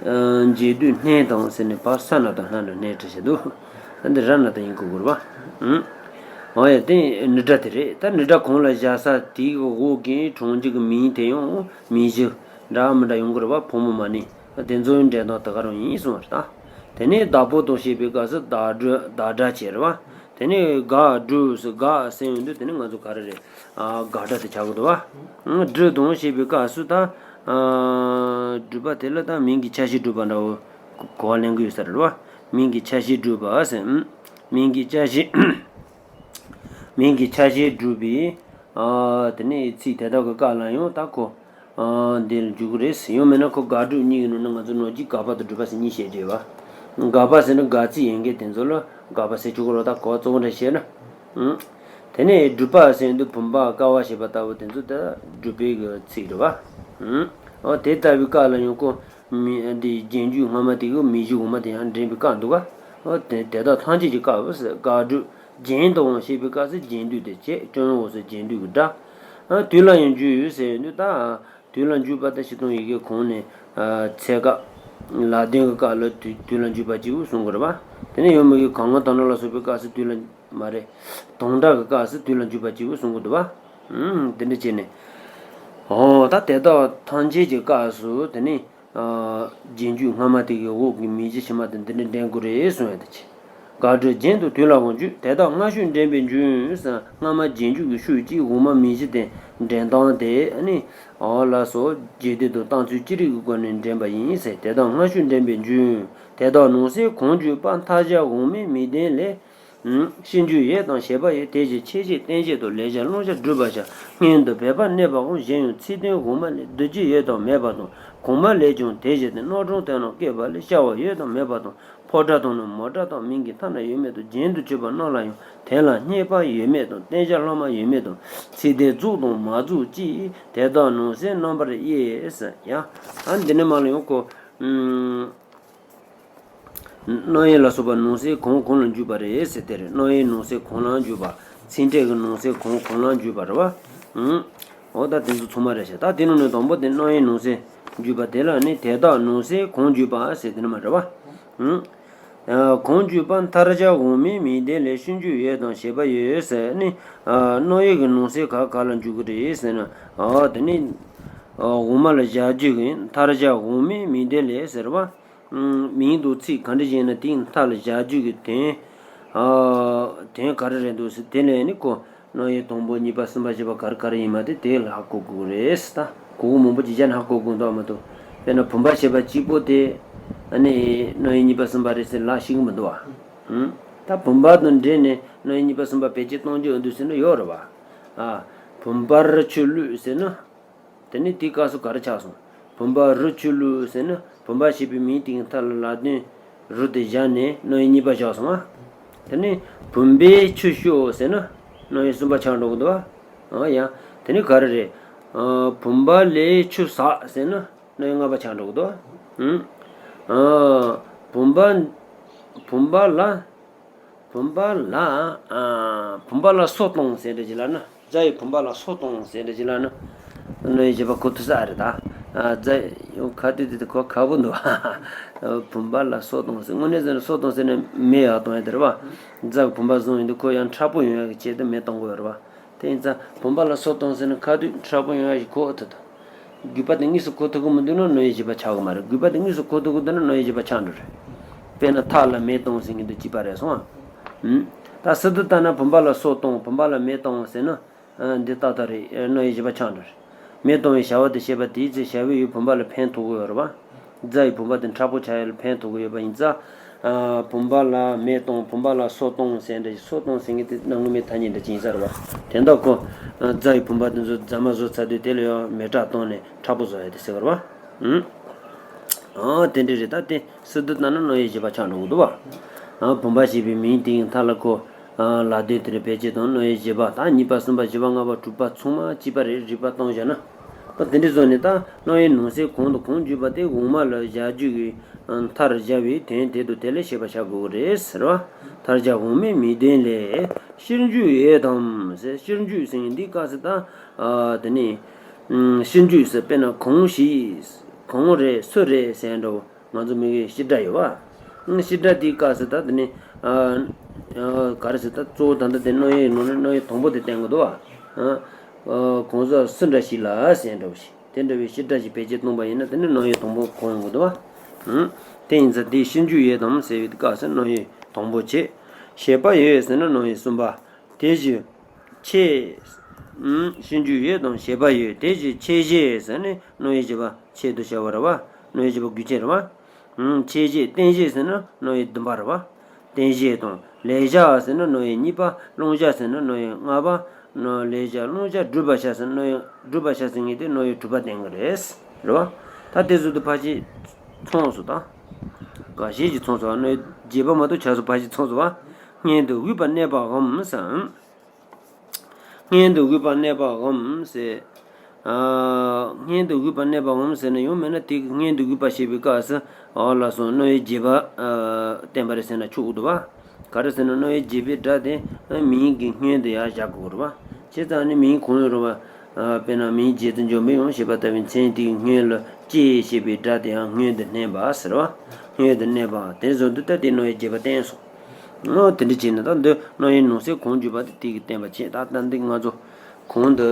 ཨ། འབྱེད་སྡུད་སྣེ་དང་ཟེར་ནས་བར་ས་ན་དང་སྣ་ན་སྣེ་བྲིས་བྱས་འདུག་ད་འདི་ར་ན་དང་ཡིན་དགོས་རེད་པ། ཨང་། ཨོ་ཡ། དེ་ནི་སྒྲ་དེ་རེད། ད་ནི་སྒྲ་གང་ལ་བཞག་ས་དེའི་འོག་གི་གྲངས་ཀྱི་མིང་དེ་ཡང་མིང་གཞི་འདྲ་མི་འདྲ་ཡོང་གི་རེད་པ། ཕོ་མོ་མ་ནི། དེ་ཚོའི་འགྲེལ་སྟངས་དེ་ག་རང་ཡིན་གསུངས་པ་རེད་ད། དེ་ནས་བདག་པོ་དང་ཞེས་པའི་སྐབས་སུ་བདག་སྒྲ་བདག་སྒྲ་བྱས་རེད་པ། དེ་ནས་དགག་སྒྲུབ་ཟེར། དགག་ཟེར་ཡོང་དུས་དེ་ནས་ང་ཚོ་ག་རེ་རེད། ཨ། དགག་སྒྲ་དེ་ཆགས་ཀྱི་འདུག་པ། ཨང་། སྒྲུབ་དང་ཞེས་པའི་སྐབས་སུ་ད། ཨ། སྒྲུབ་པ་དེ་ལ་ད་མིང་གི་ཆ་ཤས་སྒྲུབ་པ་འདྲ་བོ་གོ་བ་ལེན་གྱི་ཡོད་ས་རེད་པ། མིང་གི་ཆ་ཤས་སྒྲུབ་པ་ཟེར། ཨང་། མིང་གི་ཆ་ཤས། མིང་གི་ཆ་ཤས་སྒྲུབ་པའི། ཨ། དེ་ནས་ཚིག་དེ་དག་གི་སྐབས་ལ་ཡང་ད་ཁོ། ཨ། འདི་ལ་འཇུག་གི་རེད་ཟེར། ཡང་མིན་ན་ཁོ་དགག་སྒྲུབ་གཉིས་ཀྱི་ནང་ན་ང་ཚོ་ནོར་གྱི་དགག་པ་དང་སྒྲུབ་པ་ཟེར་གཉིས་བཤད་ཀྱི་ཡོད་པ། དགག་པ་ཟེར་ན་དགག་ཚིག་ཡིན་མཁན་དེ་ཚོ་ལ་དགག་པ་ཟེར་ཆོག་གི་རེད། ད་གོ་བ་གཙོ་བོ་འདྲ་བཤད་ན། ཨང་། དེ་ནས་སྒྲུབ་པ་ཟེར་དུས་བུམ་པ་ཀ་བ་ཞེས་པ་ལྟ་བུ་དེ་ཚོ་ད་སྒྲུབ་པའི་གི་ཚིག་རེད་པ། ཨང་། ཨོ་དེ་ལྟ་བུའི་སྐབས་ལ་ཡང་ཁོ་མི་འདི་རྗེས་འཇུག་སྔ་མ་དེ་གི་མིང་གཞི་འོག་མ་དེ་ཡང་འདྲེན་པའི་སྐབས་འདུག་ག། ཨོ་དེ་དེ་དག་ཐམས་ཅད་ཀྱི་སྐབས་སུ་དགག་སྒྲུབ་རྗེས་དང་ཞེས་པའི་སྐབས་སུ་རྗེས་ཟློས་དེ་བྱས། སྐྱོན་འོག་སུ་རྗེས་ཟློས་ཀྱི་སྒྲ། ཨ། དུས་ལ་ཡང་འཇུག་ཡོད་ཟེར་ཡོང་དུས་ད། དུས་ལ་འཇུག་པ་དེ་སྤྱིར་བཏང་ཡི་གེ་གོང་ནས། ཨ། ཚེ་སྐབས། ལ་དོན་གྱི་སྐབས་ལ་དུས་དུས་ལ་འཇུག་པ་གཅིག་པུ་གསུང་གི་རེད་པ། དེ་ནས་ཡང་མིང་གི་གང་གང་དང་ན་ལ་སོགས་པའི་སྐབས་སུ་དུས་ལ། མ་རེད། དང་སྒྲ་གི་སྐབས་སུ་དུས་ལ་འཇུག་པ་གཅིག་པུ་གསུང་གི་འདུག་པ། ཨང་། དེ་འདྲ་བྱས་ནས། ཨོ་ད་དེ་དག་ཐམས་ཅད་ཀྱི་སྐབས་སུ་དེ་ནི། ཨ། རྗེས་འཇུག་སྔ་མ་དེ་གི་འོག་གི་མིང་གཞི་ཕྱི་མ་དེ་འདི་འདྲ་འདྲེན་དགོས་རེད་གསུང་ཡ་དེ་བྱས། དགག་སྒྲུབ་རྗེས་དང་དུས་ལ་ཡང་འཇུག་དེ་དག་སྔ་ཤོས་འདྲེན་པའི་རྒྱུ་ཡིན་ཟེར། སྔ་མ་རྗེས་འཇུག་གི་ཤོས་གཅིག་འོག་མ་མིང་གཞི་དེ་འདྲེན་སྟངས་དེ་ནི། ཨོ་ལགས་སོ། རྗེས་ཟློས་དང་རྟགས་ཚུལ་ཅི་རིགས་ཀྱི་སྒོ་ནས་འདྲེན་པ་ཡིན་ཟེར། དེ་དག་སྔ་ཤོས་འདྲེན་པའི་རྒྱུ་ཡིན། དེ་དག་ནང་གསེས་གང་བརྗོད་པ་མཐར་བྱ་འོག་མའི་མིང་ལྡན་ལས། ཨང་། ཤེས་འཇུག་ཡོད་དང་བྱེད་པ་ཡོད། དེ་བཞིན་ཁྱད་ཆོས་རྟེན་བྱེད་དང་ལེགས་སྦྱར་བླང་བྱ་སྒྲུབ་པར་བྱ། སྔོན་དུ་བོད་པར་གནས་པའང་གཞན་ཡང་ཚིག་དོན་འོག་མ་ལས་བསྡུ་རྒྱུ་ཡོད་དང་མེད་པ་དང་། གོང་མ་ལས་ཀྱང་དེ་བཞིན་ཏེ། རྣམ་གྲངས་དོན་རྣམས་བཀོད་པ་ལས་བྱ་བ་ཡོད་དང་མེད་པ་དང་། ཕོ་སྒྲ་དང་ནི་མོ་སྒྲ་དང་མིང་གི་མཐའ་ན་ཡོད་མེད་དང་། རྒྱན་དུ་བརྗོད་པ་རྣམས་ལ་ཡང་དོན་ལ་སྙེག་པ་ཡོད་མེད་དང་། བསྟན་བྱ་ལྷག་མ་ཡོད་མེད་དང་། ཚིག་དོན་རྫོགས་དང་མ་རྫོགས་ཀྱིས་དེ་དག་ནང་གསེས་རྣམ་པར་དབྱེ་ཟེར། ཡང་ཨ་འདི་ནས་མར་ལ་ཡང་ཁོ། ཨང་། རྣམ་དབྱེ་ལ་སོགས་པ་ནང་གསེས་གང་གང་ལ་འཇུག་པ་རེད་ཟེར་དེ་རེད། རྣམ་དབྱེ་ནང་གསེས་གང་ལ་འཇུག་པ། ཚིག་ཕྲད་ཀྱི་ནང་གསེས་གང་གང་ལ་འཇུག་པ་རེད་པ། ཨང་། འོ་ད་དེ་ཚོ་ཚང་མ་རེད་ཤག་ད་དེ་ནང་ནས་དང་པོ་དེ་རྣམ་དབྱེ་ནང་གསེས་འཇུག་པ་དེ་ལ་ནི་དེ་དག་ནང་གསེས་གང་འཇུག་པ་ཟེར་དེ་ནི་མ་རེད་པ། ཨང་། གང་འཇུག་པ་མཐར་བྱ་འོག་མའི་མིང་ལྡན་ལས། ཤེས་འཇུག་ཡོད་དང་བྱེད་པ་ཡོད་ཟེར་ནི། རྣམ་དབྱེ་གི་ནང་གསེས་ག་ག་ལ་འཇུག་གི་རེད་ཟེར་ན། དེ་ནི། འོག་མ་ལ་བཞག་རྒྱུ་གི་མཐར་བྱ་འོག་མའི་མིང་ལྡན་ལས་ཟེར་བ། མིང་དང་ཚིག་ག་འདྲ་ཞིག་ཡིན་ན་དེའི་མཐའ་ལ་བཞག་རྒྱུ་གི་དོན། ཨ། དོན་ག་རེ་རེད་འདུག་ཟེར། དེ་ལས་ནི་ཁོ་རྣམ་དབྱེ་དང་པོ་གཉིས་པ་གསུམ་པ་བཞི་པ་ག་རེ་ག་རེ་ཡིན་མ་དེ་དེ་ལ་ཧ་གོ་དགོས་རེད་ཟེར། ད་གོ་དགོས་མང་པོ་ཅིག་བཞག་ན་ཧ་གོ་དགོས་འདུག་མ་གཏོགས། དཔེར་ན་བུམ་པ་ཞེས་པ་གཅིག་པོ་དེ་ཨ་ནི་རྣམ་དབྱེ་གཉིས་པ་གསུམ་པ་རེད་ཟེར་ལབ་ཤེས་ཀྱི་མི་འདུག་བ། ད་བུམ་པ་དང་འབྲེལ་ནས་རྣམ་དབྱེ་གཉིས་པ་གསུམ་པ་བེད་སྤྱོད་གཏོང་རྒྱུ་འདུག་ཟེར་ན་ཡོད་རེད་བ། ཨ། བུམ་པར་ཆུ་བླུད་ཟེར་ན། དེ་ནི་དེའི་སྐབས་སུ་ག་རེ་ཆགས་སོང་། བུམ་པ་རུ་ཆུ་བླུད་ཟེར་ན་བུམ་པ་ཞེས་པའི་མིང་དེའི་མཐའ་ལ་ལ་དོན་རུ་དེ་བཞག་ནས་རྣམ་དབྱེ་གཉིས་པ་བཞག་སོང་ང་། དེ་ནི་བུམ་པས་ཆུ་བཤོས་ཟེར་ན་རྣམ་དབྱེ་གསུམ་པ་ཆགས་འགྲོ་གི་འདུག་བ། ཨ་ཡ། དེ་ནི་ག་རེ་རེད། ཨ། བུམ་པ་ལས་ཆུ་ཟགས་ཟེར་ན་རྣམ་དབྱེ་ལྔ་པ་ཆགས་འགྲོ་གི་འདུག་བ། ཨ། བུམ་པ། བུམ་པ་ལ། བུམ་པ་ལ། ཨ། བུམ་པ་ལ་སོ་གཏོང་ཟེར་འདྲ་ཅིག་ལབ་ན། རྫ་ཡི་བུམ་པ་ལ་སོ་གཏོང་ཟེར་འདྲ་ཅིག་ལབ་ན། རྣམ་དབྱེ་བཞི་པ་གོ་ཐུབ་ས་རེད་ད། ཨ། རྫ་ཡི་ཁ་ཐུག་དེ་དེ་གོ་ཁག་པོ་འདུག་བུམ་པ་ལ་སོ་གཏོང་ཟེར། དངོས་གནས་ཟེར་ན་སོ་གཏོང་ཟེར་ན་མེ་ཡར་གཏོང་ཡ་དེ་རེད་བ། རྫ་ཡི་བུམ་པ་བཟུང་ཡོང་དུས་ཁོ་ཡང་མཁྲེགས་པོ་ཡོང་ཡ་གི་ཆེད་དུ་མེ་གཏོང་དགོས་རེད་བ། དེ་ཡིན་ཙང་བུམ་པ་ལ་སོ་གཏོང་ཟེར་ན་ཁ་ཐུག་མཁྲེགས་པོ་ཡོང་ཡ་ཞིག་གོ་ཐུབ་ཐུབ། དགོས་པ་དེ་དངོས་སུ་གོ་ཐུབ་ཀྱི་མི་འདུག་ན་རྣམ་དབྱེ་བཞི་པ་ཆགས་ཀྱི་མ་རེད། དགོས་པ་དེ་དངོས་སུ་གོ་ཐུབ་ཀྱི་འདུག་ན་རྣམ་དབྱེ་བཞི་པ་ཆགས་འགྲོ་རེད། དཔེར་ན་ཐག་ལ་མེ་གཏོང་ཟེར་མཁན་དེ་གཅིག་པ་རེད་སོང་ཨ། ཨུམ། ད་སི་ཏུ་ལྟར་ན་བུམ་པ་ལ་སོ་གཏོང་བུམ་པ་ལ་མེ་གཏོང་ཟེར་ན། ཨ། འདི་ཏག་ཏག་རེད། རྣམ་དབྱེ་བཞི་པ་ཆགས་འགྲོ་རེད། མེ་གཏོང་བའི་བྱ་བ་དེ་བྱེད་པ་དེའི་ཚེ་བྱ་བའི་ཡུལ་བུམ་པ་ལ་ཕན་ཐོགས་ཀྱི་ཡོད་རེད་བ། རྫ་ཡི་བུམ་པ་དེ་མཁྲེགས་པོ་ཆགས་ཡ་ལ་ཕན་ཐོགས་ཀྱི་ཡོད་པ་ཡིན་ཙང་། ཨ། བུམ་པ་ལ་མེ་གཏོང་བུམ་པ་ལ་སོ་གཏོང་ཟེར་འདྲ་ཞིག་སོ་གཏོང་ཟེར་མཁན་དེ་སྣ་ངོ་མའི་ཐ་སྙད་འདྲ་ཅིག་ཡིན་ས་རེད་བ། དེ་འདྲ་ཁོ། ཨ། རྫ་ཡི་བུམ་པ་དེ་ཚོ་རྫ་མ་བཟོ་ཚར་དུས་དེ་ལ་ཡང་མེ་སྲེག་གཏོང་ནས་མཁྲེགས་པོ་བཟོ་ཡ་དེ་ཟེར་བ་རེད་བ། ཨུམ། ཨ། དེ་འདྲ་རེད། ད་དེ་སི་ཏུ་ལྟར་ན་རྣམ་དབྱེ་བཞི་པ་ཆགས་འགྲོ་གི་འདུག་བ། ཨ། བུམ་པ་ཞེས་པའི་མིང་དེའི་མཐའ་ལ་ཁོ། ཨ། ལ་དོན་དེ་འདྲ་བེད་སྤྱོད་དང་རྣམ་དབྱེ་བཞི་པ་ད་གཉིས་པ་གསུམ་པ་བཞི་པ་ལྔ་པ་དྲུག་པ་ཚང་མ་གཅིག་པ་རེད། རིགས་པ་གཏོང་བྱས་ན། དེ་འདྲ་བཟོས་ནས་ད་རྣམ་དབྱེ་ནང་གསེས་གོང་དུ་གང་བརྗོད་པ་དེ་དབུ་མ་ལ་བཞག་རྒྱུ་གི་མཐར་བཞག་པའི་དོན་དེ་དང་དེ་ལ་བཤད་པར་བྱ་དགོས་ཀྱི་རེད་ཟེར་བ། མཐར་བྱ་དབུ་མའི་མིང་དོན་ལས་སྤྱིར་འཇུག་ཡོད་དམ་ཟེར། སྤྱིར་འཇུག་ཟེར་མཁན་འདི་ག་ཟེར་ད། དེ་ནི་སྤྱིར་འཇུག་ཟེར་དཔེར་ན་གང་ཞིག་གང་རེད་སུ་རེད་ཟེར་འདྲ་བོ། ང་ཚོ་མི་གི་བྱེད་སྒྲ་ཡོད་པ། བྱེད་སྒྲ་དེའི་སྐབས་སུ་ད་དེ་ནི། ག་རེ་ཟེར་ད་གཙོ་བོ་ད་ལྟ་དེ་རྣམ་དབྱེ་ནང་ནས་རྣམ་དབྱེ་དང་པོ་དེ་བསྟན་གྱི་འདུག་བ། གང་ཟག་སུ་འདྲ་ཞིག་ལ་ཟེར་འདྲ་བོ་ཞིག་དེ་འདྲ་བའི་བྱེད་སྒྲ་ཞིག་བེད་སྤྱོད་བཏང་པ་ཡིན་ན་དེ་ནི་རྣམ་དབྱེ་དང་པོ་གང་ཡོང་གི་འདུག་བ། དེ་ཡིན་ཙང་དེའི་སྤྱིར་འཇུག་ཡོད་དམ་ཟེར་བའི་སྐབས་སུ་རྣམ་དབྱེ་དང་པོ་བྱེད། བྱེད་པ་ཡོད་ཟེར་ན་རྣམ་དབྱེ་གསུམ་པ། དེ་བཞིན་ཁྱད། སྤྱིར་འཇུག་ཡོད་དམ་བྱེད་པ་ཡོད། དེ་བཞིན་ཁྱད་གཞན་ཟེར་ནས་རྣམ་དབྱེ་བཞི་པ་ཁྱད་དུ་བྱ་བ་རེད་བ། རྣམ་དབྱེ་བཞི་པ་དགོས་ཆེད་རེད་བ། ཁྱད་གཞན་རྟེན་གཞན་ཟེར་ན་རྣམ་དབྱེ་བདུན་པ་རེད་བ། རྟེན་གཞན་དང་ལེགས་སྦྱར་ཟེར་ན་རྣམ་དབྱེ་གཉིས་པ། བླང་བྱ་ཟེར་ན་རྣམ་དབྱེ་ལྔ་པ། ལེགས་སྦྱར་བླང་བྱ་བསྒྲུབ་པར་བྱ་ཟེར་ན་རྣམ་དབྱེ་བསྒྲུབ་པར་བྱ་ཟེར་མཁན་དེ་རྣམ་དབྱེ་དྲུག་པ་བསྟན་གྱི་རེད། རེད་བ། ད་དེ་ཚོ་དུ་ཕལ་ཆེར་མཚུངས་སོ་ད། འགའ་ཤས་ཀྱིས་མཚུངས་སོ། རྣམ་དབྱེ་བརྒྱད་པ་མ་གཏོགས་ཆ་ཚང་ཕལ་ཆེར་མཚུངས་སོ་བ། སྔོན་དུ་དབུས་པ་གནས་པའམ་ཟེར། སྔོན་དུ་དབུས་པ་གནས་པའམ་ཟེར། སྔོན་དུ་དབུས་པ་གནས་པའམ་ཟེར་ན་ཡང་མིན་ན་དེ་གི་སྔོན་དུ་དབུས་པ་ཞེས་པའི་སྐབས་སུ་འོ་ལགས་སོ་རྣམ་དབྱེ་བརྒྱད་པ་བསྟན་པ་རེད་ཟེར་ན་ཆོག་གི་འདུག་བ། ག་རེ་ཟེར་ན་རྣམ་དབྱེ་བརྒྱད་པའི་སྒྲ་དེ་མིང་གི་སྔོན་དུ་ཡང་བཞག་དགོས་རེད་བ། བྱས་ཙང་ནི་མིང་གང་ཡང་རུང་བ། དཔེར་ན་མིང་རྗེས་སུ་འཇོག་མི་ཡང་ཞེས་པ་ལྟ་བུའི་མཚན་དེའི་སྔོན་ལ་ཅེས་ཞེས་པའི་སྒྲ་དེ་ཡང་སྔོན་དུ་སྣོན་པ་ཟེར་བ། སྔོན་དུ་གནས་པ་དེ་བཟོ་འདུག་ད་དེ་རྣམ་དབྱེ་བརྒྱད་པ་བསྟན་སོང་། ཨོ་དེ་འདྲ་བྱས་ན་ད་འདི་རྣམ་དབྱེ་ནང་གསེས་གང་བརྗོད་པ་དེ་དེ་གི་བསྟན་པ་བྱས། ད་ལྟ་འདི་ང་ཚོ་གོང་དུ་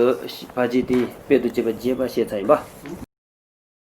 ཕལ་ཆེར་དེ་དཔེ་དང་བཅས་པ་རྒྱས་པ་བཤད་ཚར་ཡིན་པ།